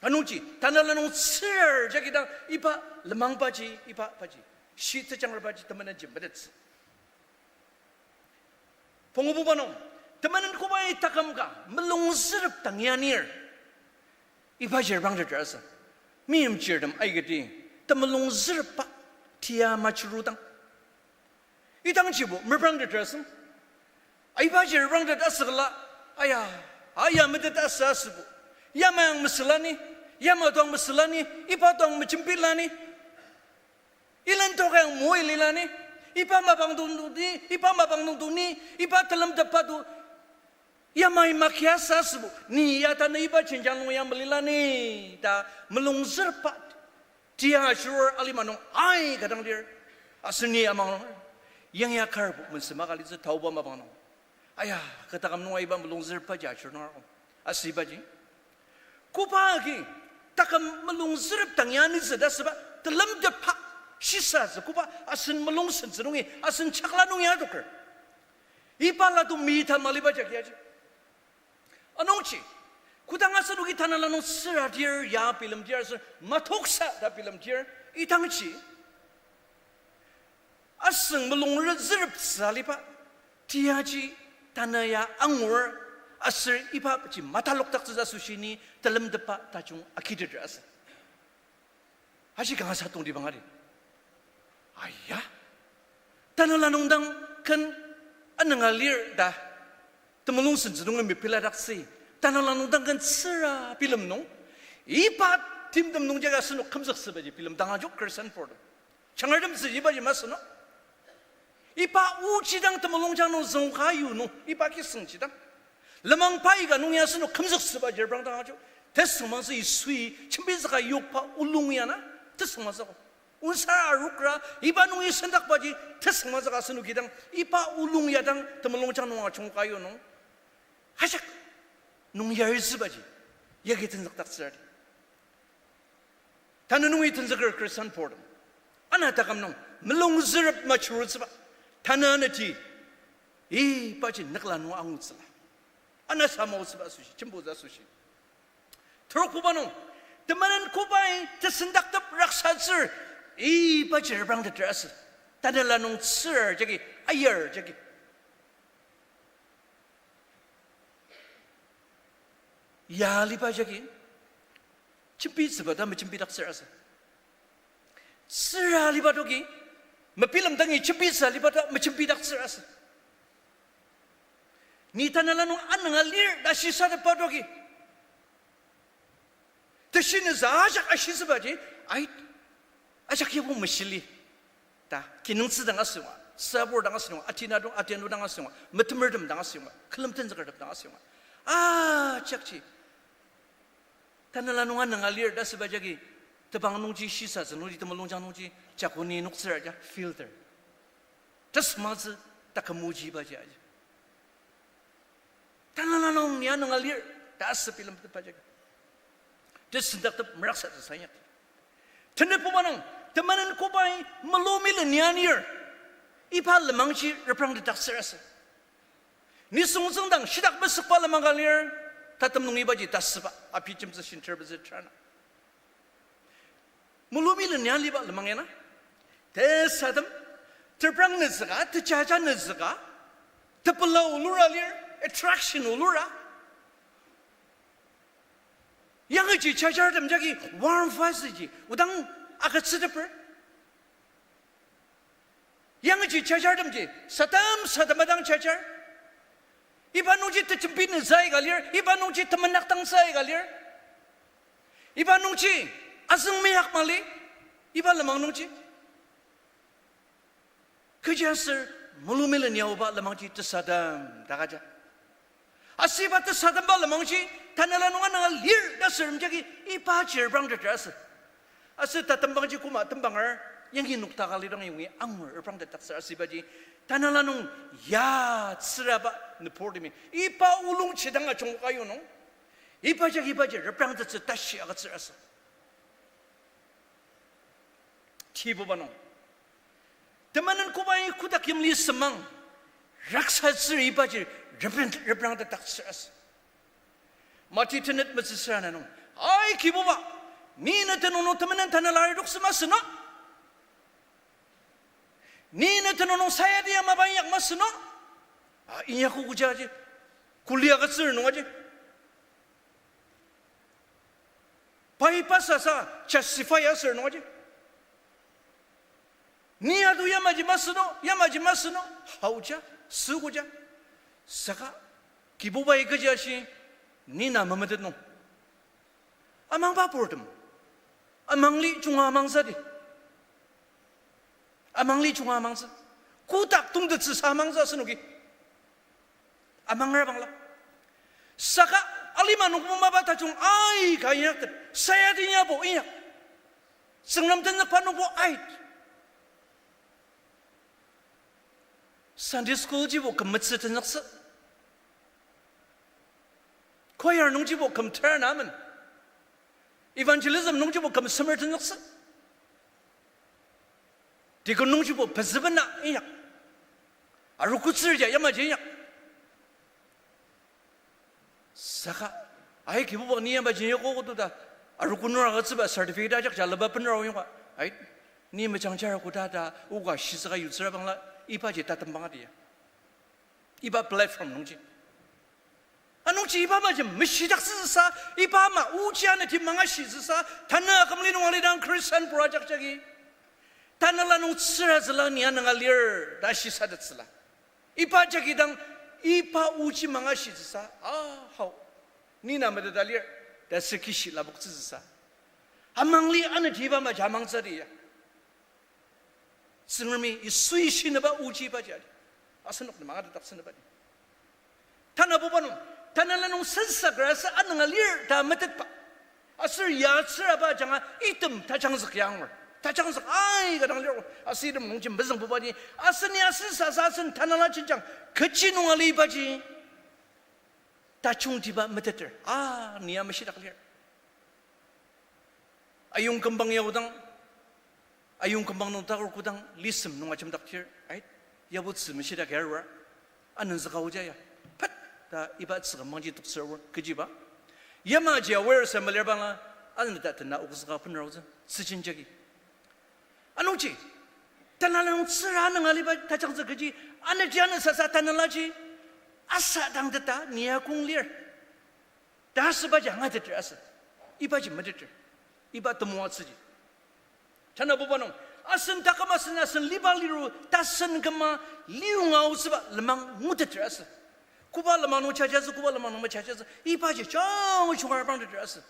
Anungji, tanela nung tsür jagi dang iba lenmangbaji, iba baji, shi tejangrabaji temenenji metettsü. Pungububa nung, temenen kobai taküm ka mulung zürep dang ya anir, ibaji reprangteter asü. Meimchirtem aikati, temulung zürepba tia majurudang, idangjibo meprangteter asü. Aibaji reprangtet asükla, aya, aya metet asü asübo, yamai ang mesüla ni, yamai tuang mesüla ni, iba tuang mejembila ni, ilen toka ang moi lila ni, iba mapang dong ni, iba mapang dong dong ni, iba telemtepba do, yamai makia sa asübo, ni ya tanü iba jenjang nung ya melila ni ta mulung zürepba tia ashir alima nung aika dang lir. Aser ni amang nung, yangya karbo mesüma ka litsü taoba mapang nung, aya, kü taküm nung aiba mulung zürepbaji ashir nung arogo. Asübaji, koba agi taküm mulung zürep dang ya anitsü ta asüba telemtepba shisatsü koba asen mulung sentsü nungi, asen chakla nungi adoker. Iba la to mi ta maliba jagi aji. Anungji, kodang asenoki tanela nung tsüradir ya bilemdir aser matoksa ta bilemdir, idangji asüng mulung re-, züreptsü aliba tiaji tanü ya angur, aser ibaji matalokdaktsü asoshi ni telemtepba tajung agiteter asü. Aji kanga sa tongtibang ari. Aya. Tanela nung dang ken anünga lir ta temulung sentsü nungi mepeladaktsü. Tanela nung dang ken tsüra bilem nung, iba timtem nungjagi asenok kümzüksübaji bilem dang ajuk Christian purtem. Changartem tsü ibaji masü no. Iba oji dang temulungjang nung züngka yu nung, iba kisüngji dang. Lenmang paika nung ya asenok kümzüksübaji reprang dang ajuk. Tesüngmangtsü Yisui jembitsüka yokba olung ya na, tesüngmangtsüko. Onsar arukra, iba nungi sendakbaji, tesüngmangtsüka asenoki dang, iba olung ya dang temulungjang nung ajungka yu nung, ajak nung yaritsübaji, yagi tenzükdaktsürdi. Tanü nungi tenzüker Christian purtem, ana taküm nung mulung zürep machurutsüba, tanü anati ibaji nükla nung angutsüla. Ana samaotsüba asoshi, jembotsü asoshi. Terokbuba nung, temenen kobai tesendaktep raksatsür, ibaji reprangteter asü. Tanela nung tsür jagi, ayar jagi, ya aliba jagi, jembitsüba ta mejembidaktsür asü. Tsüra aliba toki, mebilemdangi jembitsü aliba ta mejembidaktsür asü. Ni tanela nung anünga lir ta shisatepa toki, teshi nüsa ajak ashitsübaji, ait, ajak yabo meshili ta kinungtsü dang asünga, sabur dang asünga, atinadong, atianu dang asünga, metemertem dang asünga, külem tenzükertem dang asünga, ajakji tanela nung anünga lir ta süba jagi, tebang nungji shisatsü nungji, temulungjang nungji, jakuni noktsür aja filter. Tesüngmangtsü taküm oji ibaji aji. Tanela nung ni anünga lir ta asü bilemtepa jagi, tesendaktep meraksatsü sa inyak. Tenetbuba nung, temenen kobai mulung mili ni anir, iba lenmangji reprangtetdaktsür asü. Nisung tsüngdang shitak mesükba lenmang ka lir, tatem nung ibaji tasüba, api jemtsü shinter pezü trana. Mulung mili ni aliba lenmang ya na, tesatem, teprang nüzüka, tejaja nüzüka, tepela olura lir, attraction olura. Yangji jajartem jagi warm fuzzy ji odang agütsüteper. Yangji jajartemji sadam sadam adang jajar. Iba nungji tejembi nütsü aika lir, iba nungji temenakdangtsü aika lir. Iba nungji azüng meyak mali, iba lenmang nungji. Kechiaser mulung mili ni aoba lenmangji tesadem ta kaja. Aser iba tesademba lenmangji, tanela nung anünga lir ta sürem jagi ibaji reprangteter asü. Aser tatembangji koma tembanger, yangi nokdaka lidang yongi angur reprangtetdaktsür asü ibaji, tanela nung ya tsüraba nüburtemi iba olungji dang ajungka yu nung, iba jagi ibaji reprangtettsü tashi agütsür asü. Tibuba nung, temenen kobai kotak yimli semang raksatsür ibaji reprang-, reprangtetdaktsür asü. Mati tenet metsüsüra na nung, ai Kibuba, ni ne tenüng nung temenen tanela ridoktsü masü no? Ni ne tenüng nung sayadi ya mapa inyak masü no? A, inyakogo ja aji. Kuli agütsür nung aji. Pai pasasa justify asür nung aji. Ni atu yamaji masü no, yamaji masü no, haoja, süogo ja. Saka, Kibubai kechi ashi, ni na memetet nung, amangba purtem, amangli junga amangtsüdi. Amangli junga amangtsü. Kotak tongtettsüsa amangtsü asenoki amangra bangla. Saka alima nungbo mapa tajung aika inyaktet, sayadi yabo inyak. Tsüngrem tenzükba nungbo ait. Sunday school jibo küm metsü tenzüktsü. Choir nungjibo küm ter na men. Evangelism nungjibo küm semer tenzüktsü. Deacon nungjibo pezübena inyak. Arogotsür ya yamaji inyak. Saka, ai Kibuba ni yamaji inyakogo to ta, arogo nung agütsüba certificate ajak ja leba benra oyongba, ai, ni mejangjar koda ta, oka shizüka yutsüra bangla, ibaji tatembang adi ya. Iba platform nungji. Anungji iba maji meshidaktsüsa, iba ama oji ana timang ashitsüsa, tanü akümli nung alidang Christian pur ajak jagi Tanela nung tsüratsüla ni ananga lir ta shisatettsüla. Iba jagi dang, iba oji mangashitsüsa, a, hao. Ni na meteta lir, ta sür kishi lapoktsütsüsa. Amangli anetiba maja amangtsü di ya. Tsüngremi Yisui shinüba oji ibaji adi. Asenok nem angatetdaktsünüba di. Tanabuba nung, tanela nung sensaker aser ananga lir ta metetba. Aser yatsüraba ajanga item tajangzük ya angur. Tajangzük aika dang lir. Aser item nungji mezüngbuba di. Asen ya sensasa asen tanela jenjang kechi nung alibaji tajungtiba meteter. A, ni ya meshidak lir. Ayongkümbang yaodang, ayongkümbang nung takur kodang lisem nung ajemdaktir, ait, yabo tzü meshidak yarur, anenzüka oja ya, pet ta iba tzü kümbangji toktsür aor, kechiba. Yamaji aor sa malir bangla, aneta tena okzüka bener aotsü, tzüjen jagi. Anungji, tanela nung tsüra ananga aliba tajangzük kechi, aneti anü sasa tanelaji asadangteta ni ya kong lir ta asübaji angateter asü. Ibaji meteter. Iba temoatsüji. Tanabuba nung, asen taküm asen, asen liba liru tasen küma liunga aotsüba lenmang nguteter asü. Koba lenmang nung chajatsü, koba lenmang nung machajatsü, ibaji jang shungar bangteter asü.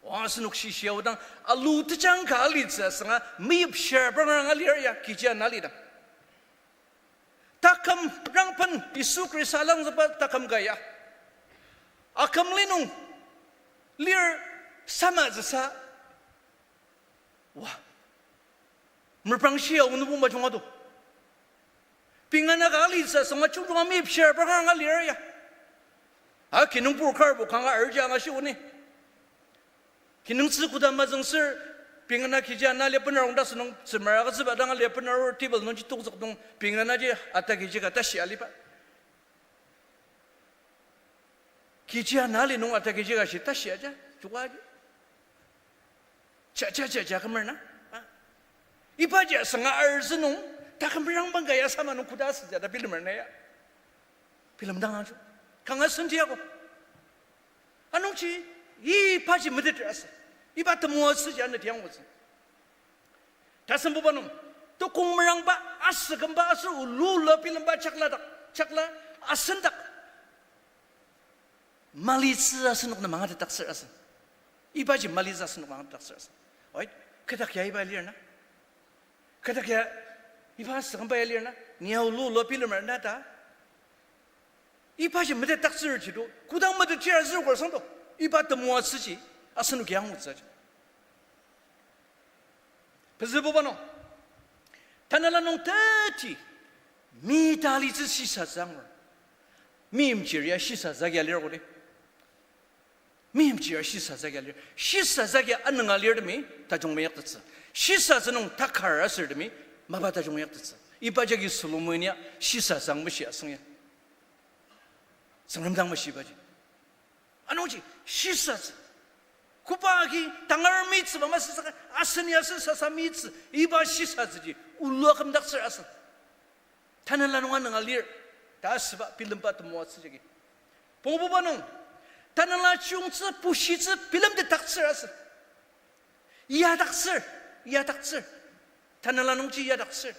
Wa asenok shishiaodang alu tejang ka alitsü asünga meyipshir bangera nga lir ya, kechi ana lidang. Taküm rangben Yisu Khrista langzüba taküm ka ya akümli nung lir samatsüsa, wa, merpang shia onobo majunga do. Pingana ka alitsü asünga jungjunga meyipshir bangera nga lir ya. A kinungpur karbo kanga arja anga shi oni. Kinungtsü koda mazüngsür, pingana kechi ana lia bener arung ta sünung tsümera agütsüba dang alia bener arur table nungji tokzük nung pinganaji ata kechi ka tashi aliba. Kechi ana ali nung ata kechi ka shi tashi aja, joko aji. Cha, cha, cha, cha, kümer na. A. Ibaji asünga arzü nung, taküm rangben ka ya sama nung koda asütsü ta bilemer na ya. Bilemdang ajo. Kanga senti ako. Anungji, ibaji meteter asü. Iba temoatsüji aneti angutsü. Tasembuba nung, tukong merangba, asükümba aser ulula bilemba chakladak, chakla asendak malitsü asenok nem angatetdaktsür asü. Ibaji malitsü asenok nem angatetdaktsür asü. Oi, kü dak ya iba lir na? Kü dak ya iba asükümba ya lir na? Ni ya ulula bilemer na ta? Ibaji metetdaktsür jido, kodang metettsür asür kor sangdo, iba temoatsüji asenoki angutsüji. Pezübuba nung, tanela nung teti, mi talitsü shisatsü angur. Meimchir ya shisatsü agi alir kodi. Meimchir ya shisatsü agi alir. Shisatsü agi anünga alirtemi tajung meyaktettsü. Shisatsü nung takar asürtemi mapa tajung meyaktettsü. Iba jagi Solomon ya shisatsü ang meshi asüng ya. Tsüngrem dang mashibaji. Anungji, shisatsü. Koba agi tangar mitsüba masü saka, asen ya asen sasa mitsü, iba shisatsüji, ulua kümdaktsür asü. Tanela nung anünga lir, ta asüba bilemba temoatsü jagi. Pongbuba nung, tanela chiyungtsü, pushitsü, bilemtetdaktsür asü. Yadaktsür, yadaktsür. Tanela nungji yadaktsür.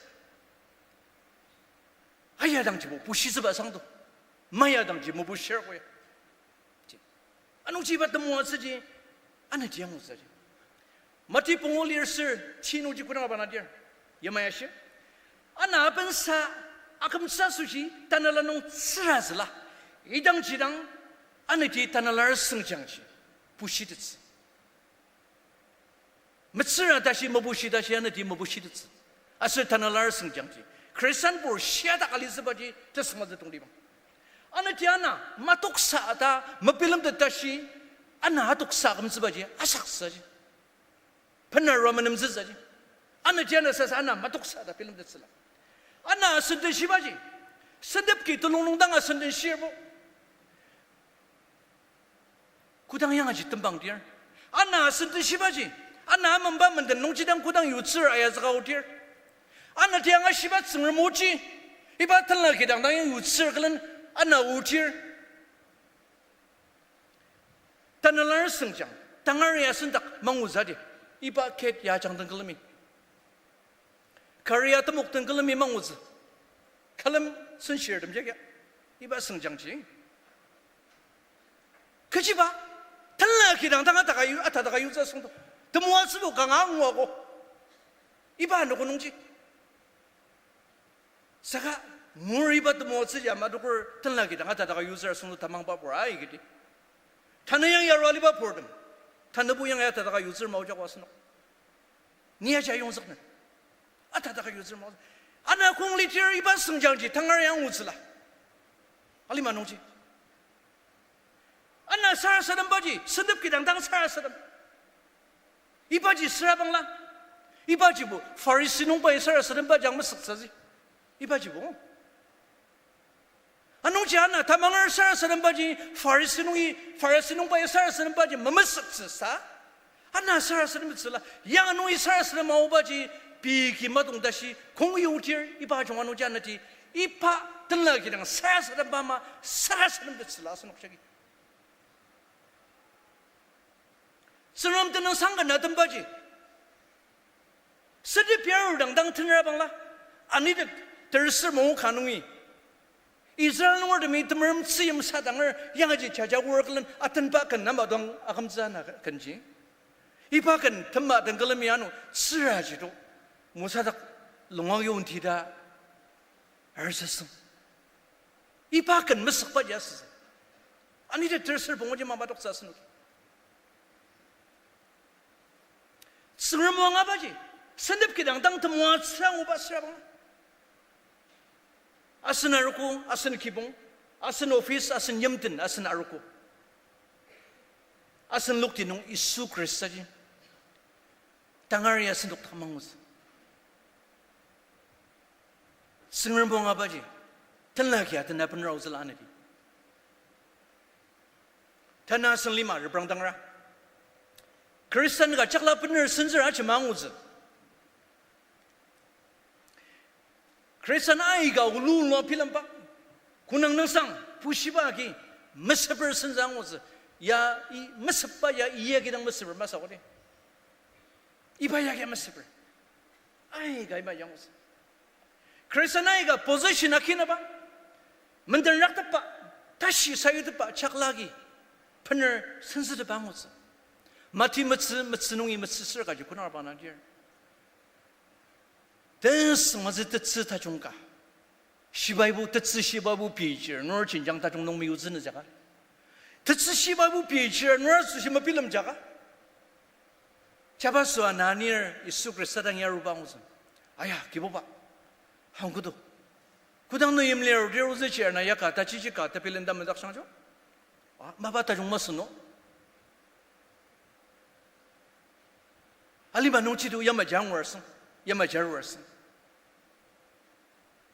Ayadangjibo pushitsüba sangdo. Mayadangji mebushir koya. Anungji iba temoatsüji, aneti angutsüji. Mati pungu lir ser, ti nungji kodang aba nadir. Yamai ashi. Ana abensa, akümtsü asoshi, tanela nung tsüratsüla. Idangji dang, aneti tanela sengjangji pushitettsü. Metsüra tashi mebushi tashi aneti mebushitettsü. Aser tanela sengjangji Khristanpur shiadak alitsübaji tesüngmazü tongtibang. Aneti ana matoksa ta mebilemtet tashi, ana atoksa akümtsübaji asaksaji. Penarua menemzütsüji. Aneti ana sasa ana matoksa ta bilemtettsüla. Ana senden shibaji. Sendep ki telung nung dang asenden shirbo. Kodang yangaji tembang dir. Ana senden shibaji. Ana amemba menden nungji dang kodang yutsür ayazüka odir. Anati angashiba Tsüngrem oji. Iba tenla kidang dang yang yutsür külen ana odir. Tanela sengjang, tangar ya sendak mangutsüdi. Iba Kate ya ajangdang külemi. Kari atemok den külemi mangutsü. Külem senshirtem jagia. Iba sengjangji. Kechiba, tenla kidang dang ataka yu-, atadaka yutsü asüngdang. Temoatsübo kanga anguogo. Iba anogo nungji. Saka, ngur iba temoatsüji ama dokur tenla kidang atadaka yutsür asüngdang tamangba pur aikati. Tanü yangi arua aliba purtem. Tanübo yangi atadaka yutsür maojako asenok. Ni aja yongzükner. Atadaka yutsür mao. Ana kong litir iba sengjangji tangar ya angutsüla. Alima nungji. Ana sarasadembaji, sentep kidang dang sarasadem. Ibaji sürabangla. Ibajibo, Pharisi nungbai sarasadembaji ang mesüktsüji. Ibajibo. Anungji ana tamanger sarasadembaji, Pharisi nungi, Pharisi nungbai sarasadembaji memesüktsüsa. Ana sarasademtsüla, yang nungi sarasadem aobaji, pei ki matong tashi, kong yutir, iba jung anungji anaji, iba tenla kidang sarasademba ama, sarasademtsüla asenok jagi. Tsüngrem tenüngsang ken atembaji. Sentep ya arudang dang tenra bangla. Anitet tersür mo ka nungi. Israel nungertemi temerem tzüyim sadanger yangaji jaja wor külen atenba ken ama dang akümtsü ana kenji. Iba ken tema den külemi ano tsüraji to. Mosa dak longak yonti ta arsüsüng. Iba ken mesükbaji asüsü. Anita tersür punguji mamadoktsü asenoki. Tsüngrem o angabaji, sentep kidang dang temoatsü anguba sürabang. Asen arogo, asen kibong, asen office, asen yimten, asen arogo. Asen lokti nung Yisu Khristaji tangari asen dokdak mangutsü. Tsüngrem o angabaji, tenla kia tena benra ozüla anadi. Tanü asen lima reprangdangra. Khristan ka chakla bener senzür ajema angutsü. Khristan aika ulu lua bilemba. Konang nüngsang pushiba agi mesüper senzü angutsü. Ya i mesüpba ya iya kidang mesüper masü koda. Iba ya kia mesüper. Aika iba ya angutsü. Khristan aika position akinaba. Menden raktepba. Tashi sayutepba chakla agi bener senzütepa angutsü. Mati metsü, metsü nungi metsü sür kaji konarba na lir. Tesüngmazü tetsü tajung ka. Shibaibo, tetsü shibaibo pei chir, nor jenjang tajung nung meyutsünü jaka. Tetsü shibaibo pei chir, nor asoshi mebilem jaka. Jabaso ananir Yisu Khrista dang yaruba angutsü. Aya, Kibuba. Hangkudo. Kodang nü yimlir, dir ozü chir na yaka, tachichi ka, tebilen dam medak shangjo. A, mapa tajung masü no. Alima nungji to yamaji angur asüng, yamaji arur asüng.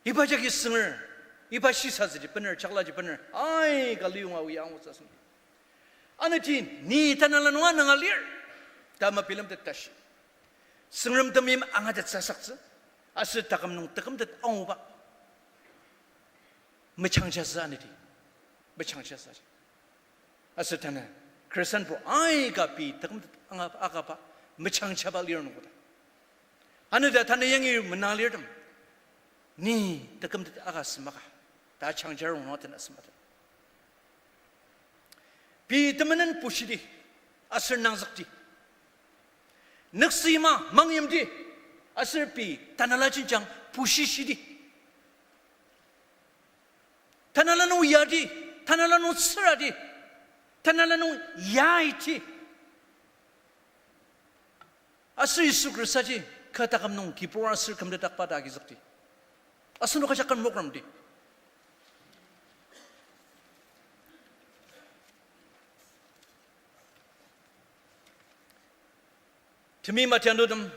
Iba jagi sünger, iba shisatsüji bener, chaklaji bener, aika liyonga oya angutsü asüng. Anati, ni tanela nung anünga lir, ta mebilemtet tashi. Tsüngrem temeim angatettsü asaktsü, aser taküm nung tekümtet anguba. Mechangjatsü anati. Mechangjatsü. Aser tanü, Khristanbo aika pei tekümtet anga akaba, mechangjaba lir nungbo ta. Anüta tanü yangi mena lirtem. Ni tekümtet aka semaka. Ta changja rongnung aten asematen. Pei temenen pushidi, aser nangzükdi. Nüksüima mangyimdi, aser pei tanela jenjang pushishidi. Tanela nung yadi, tanela nung tsüradi, tanela nung yaiti. Aser Yisu Khristaji kü taküm nung kibur aser kümdakba ta agizükdi. Asenok ajak kan mokramdi. Temi matianutem,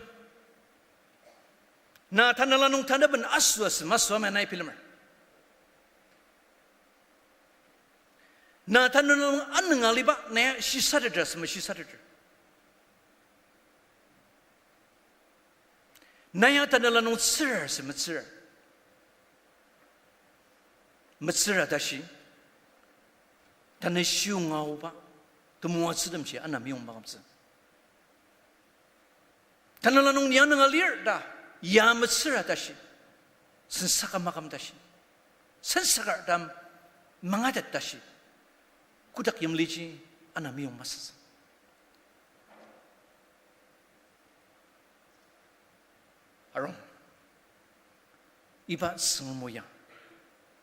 na tanela nung tanaben asü asü masü ama nai bilemer. Na tanela nung anünga aliba na ya shisateter asü mashisateter. Na ya tanela nung tsürer asü metsürer. Metsüra tashi, tanü shiyonga aoba, temoatsütemji ana meyong makümtsü. Tanela nung ni anünga lir ta, Ya metsüra tashi, sensaka makam tashi, sensaka dam mangatet tashi, kotak yimliji ana meyong masütsü. Arung, iba Tsüngrem o ya,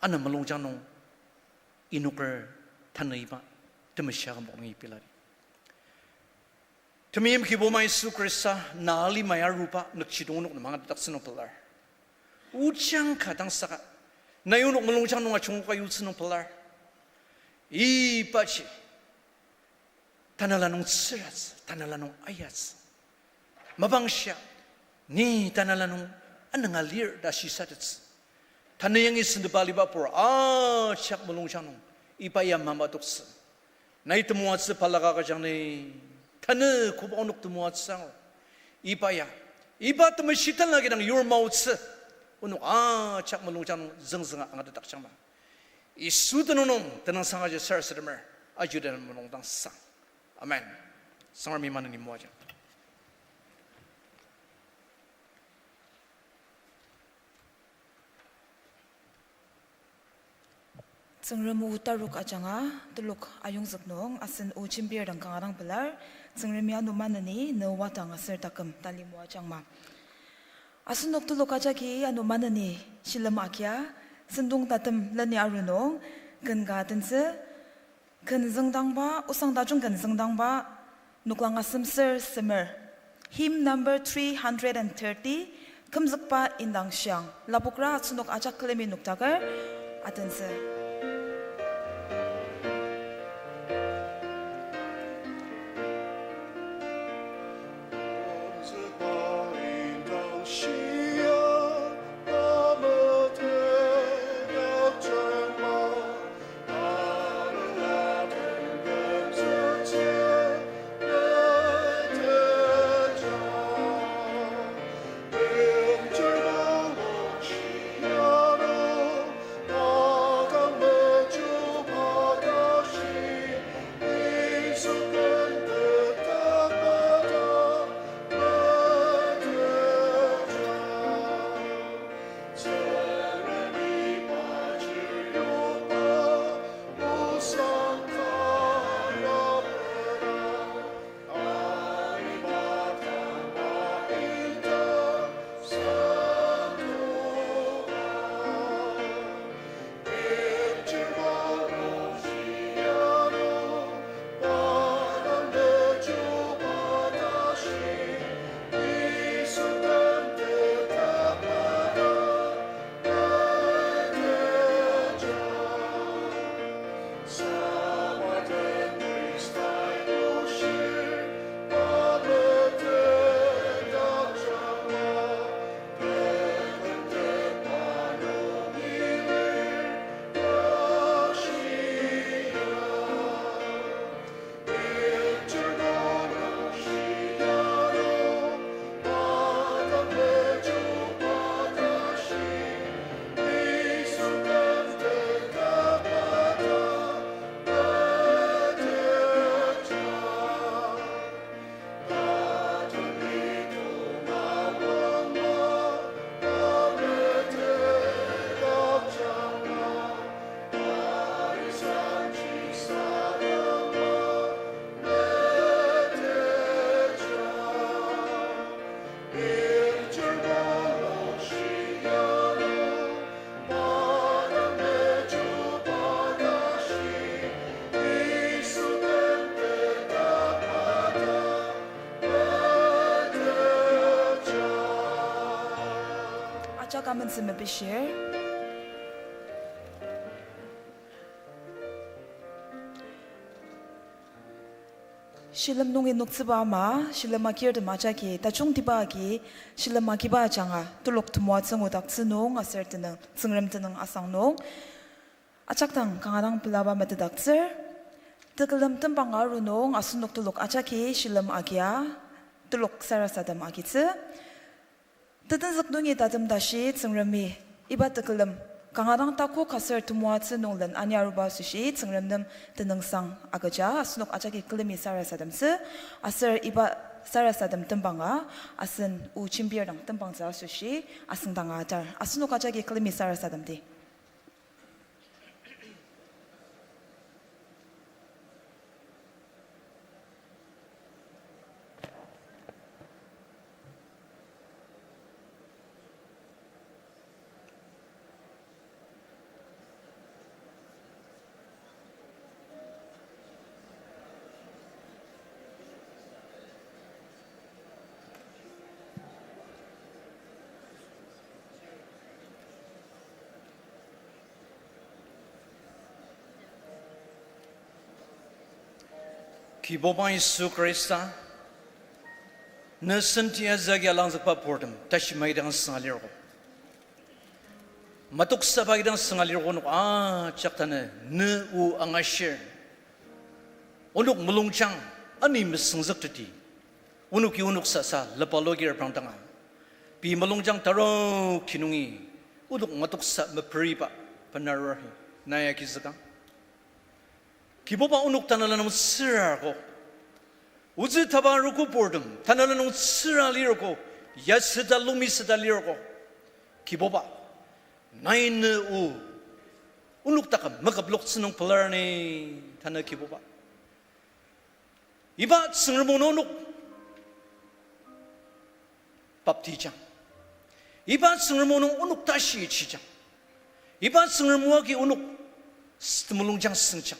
ano mulungjang nung inoker tanü iba temeshi akümok nungi piladi. Temeim Kiboma Yisu Khrista, na alimai aruba nükjidong onok nem angatetdaktsü nung pelar. Ojang ka dang saka, nai onok mulungjang nung ajungoka yutsü nung pelar. Ibaji tanela nung tsüratsü, tanela nung ayatsü. Mapangshia, ni tanela nung anünga lir ta shisatettsü. Tanü yangi sentepa aliba pur ajak mulungjang nung iba ya mamatoktsü. Nai temoatsü balaka agüjang ni, tanü koba onok temoatsü angur. Iba ya, iba temeshi tenla kidang yur maotsü, onok ajak mulungjang nung züngzünga angatetdakjangma. Yisu tenüng nung tenüngsang aji sarasademer, aji den mulung dang sang. Amen. Tsüngremi maneni moajang. Tsüngrem o tarok ajanga, telok ayongzük nung, asen o jembir dang kanga dang pelar, Tsüngremi ano maneni, ne wadang aser taküm tali moajangma. Asenok telok ajaki ano maneni shilem agia, sentong tatem leni aru nung, ken ka tentsü, ken züngdangba, osang tajung ken züngdangba, noklang asem ser semer. Hymn number three hundred and thirty, Kümzükba Indang Shiang. Lapokra asenok ajak külemi noktaker, atentsü. Ajak amentsü mepishir. Shilem nungi noktsüba ama, shilem agirtem ajaki, tajungtiba agi, shilem agiba ajanga, telok temoatsü ngudaktsü nung, aser tenüng, Tsüngrem tenüng asang nung. Ajak dang kanga dang pelaba metetdaktsür. Tekülem tembang aru nung asenok telok ajaki shilem agia, telok sarasadem agitsü. Tetenzük nungi tatem tashi Tsüngremi iba tekülem kanga dang takok aser temoatsü nung len ani aruba asoshi Tsüngrem nem tenüngsang agüja asenok ajaki külemi sarasademtsü. Aser iba Sarasadem tembanga, asen o jembir dang tembangtsü asoshi, asüngdanga atar. Asenok ajaki külemi sarasademdi. Kibuba Yisu Khrista, ne senti azagi alangzükba purtem tashi maidang sünga lirgo. Matoksaba idang sünga lirgo onok ajak tanü ne o angashir. Onok mulungjang ani mesüngzükteti. Onoki onok sasa lepaloki reprangdanga. Pei mulungjang taro kinungi onok matoksa meperiba benarur hi nai agizükang. Kibuba onok tanela nung tsürargo. Ozü taba arogo purtem, tanela nung tsüra lirgo, yasüta lumisüta lirgo. Kibuba, nai ne o, onok taka meküploktsü nung pelar ni, tanü Kibuba. Iba Tsüngrem o nung onok baptijang. Iba Tsüngrem o nung onok tashi ichijang. Iba Tsüngrem o agi onok s-, temulungjang süngjang.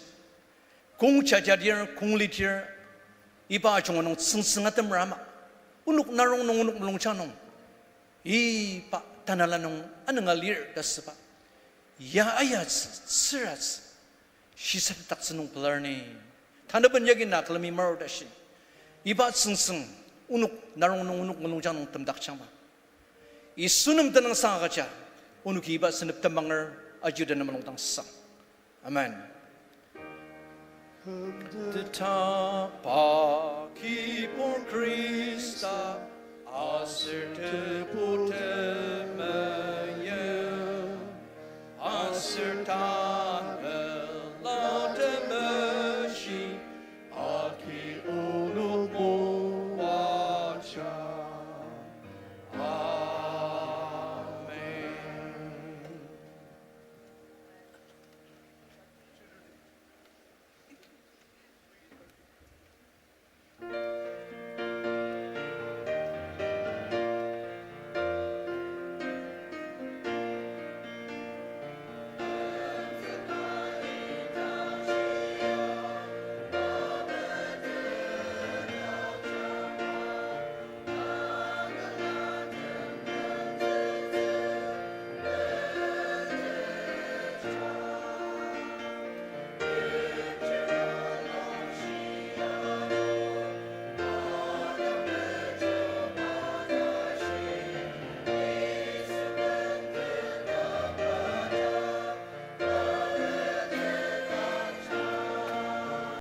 Kong jajadir, kong lidir, iba ajunga nung tsüngsüng atemra ama. Onok narong nung, onok mulungjang nung. Iba tanela nung anünga lir ta süba. Ya ayatsü, tsüratsü. Shisatetdaktsü nung pelar ni. Tanaben yagi na külemi marudashi. Iba tsüngsüng onok narong nung onok mulungjang nung temdakjangma. Yisu nem tenüngsang agüja, onoki iba senep temanger aji den mulungdang sang. Amen. Teta pa kibur Khrista, aser tebur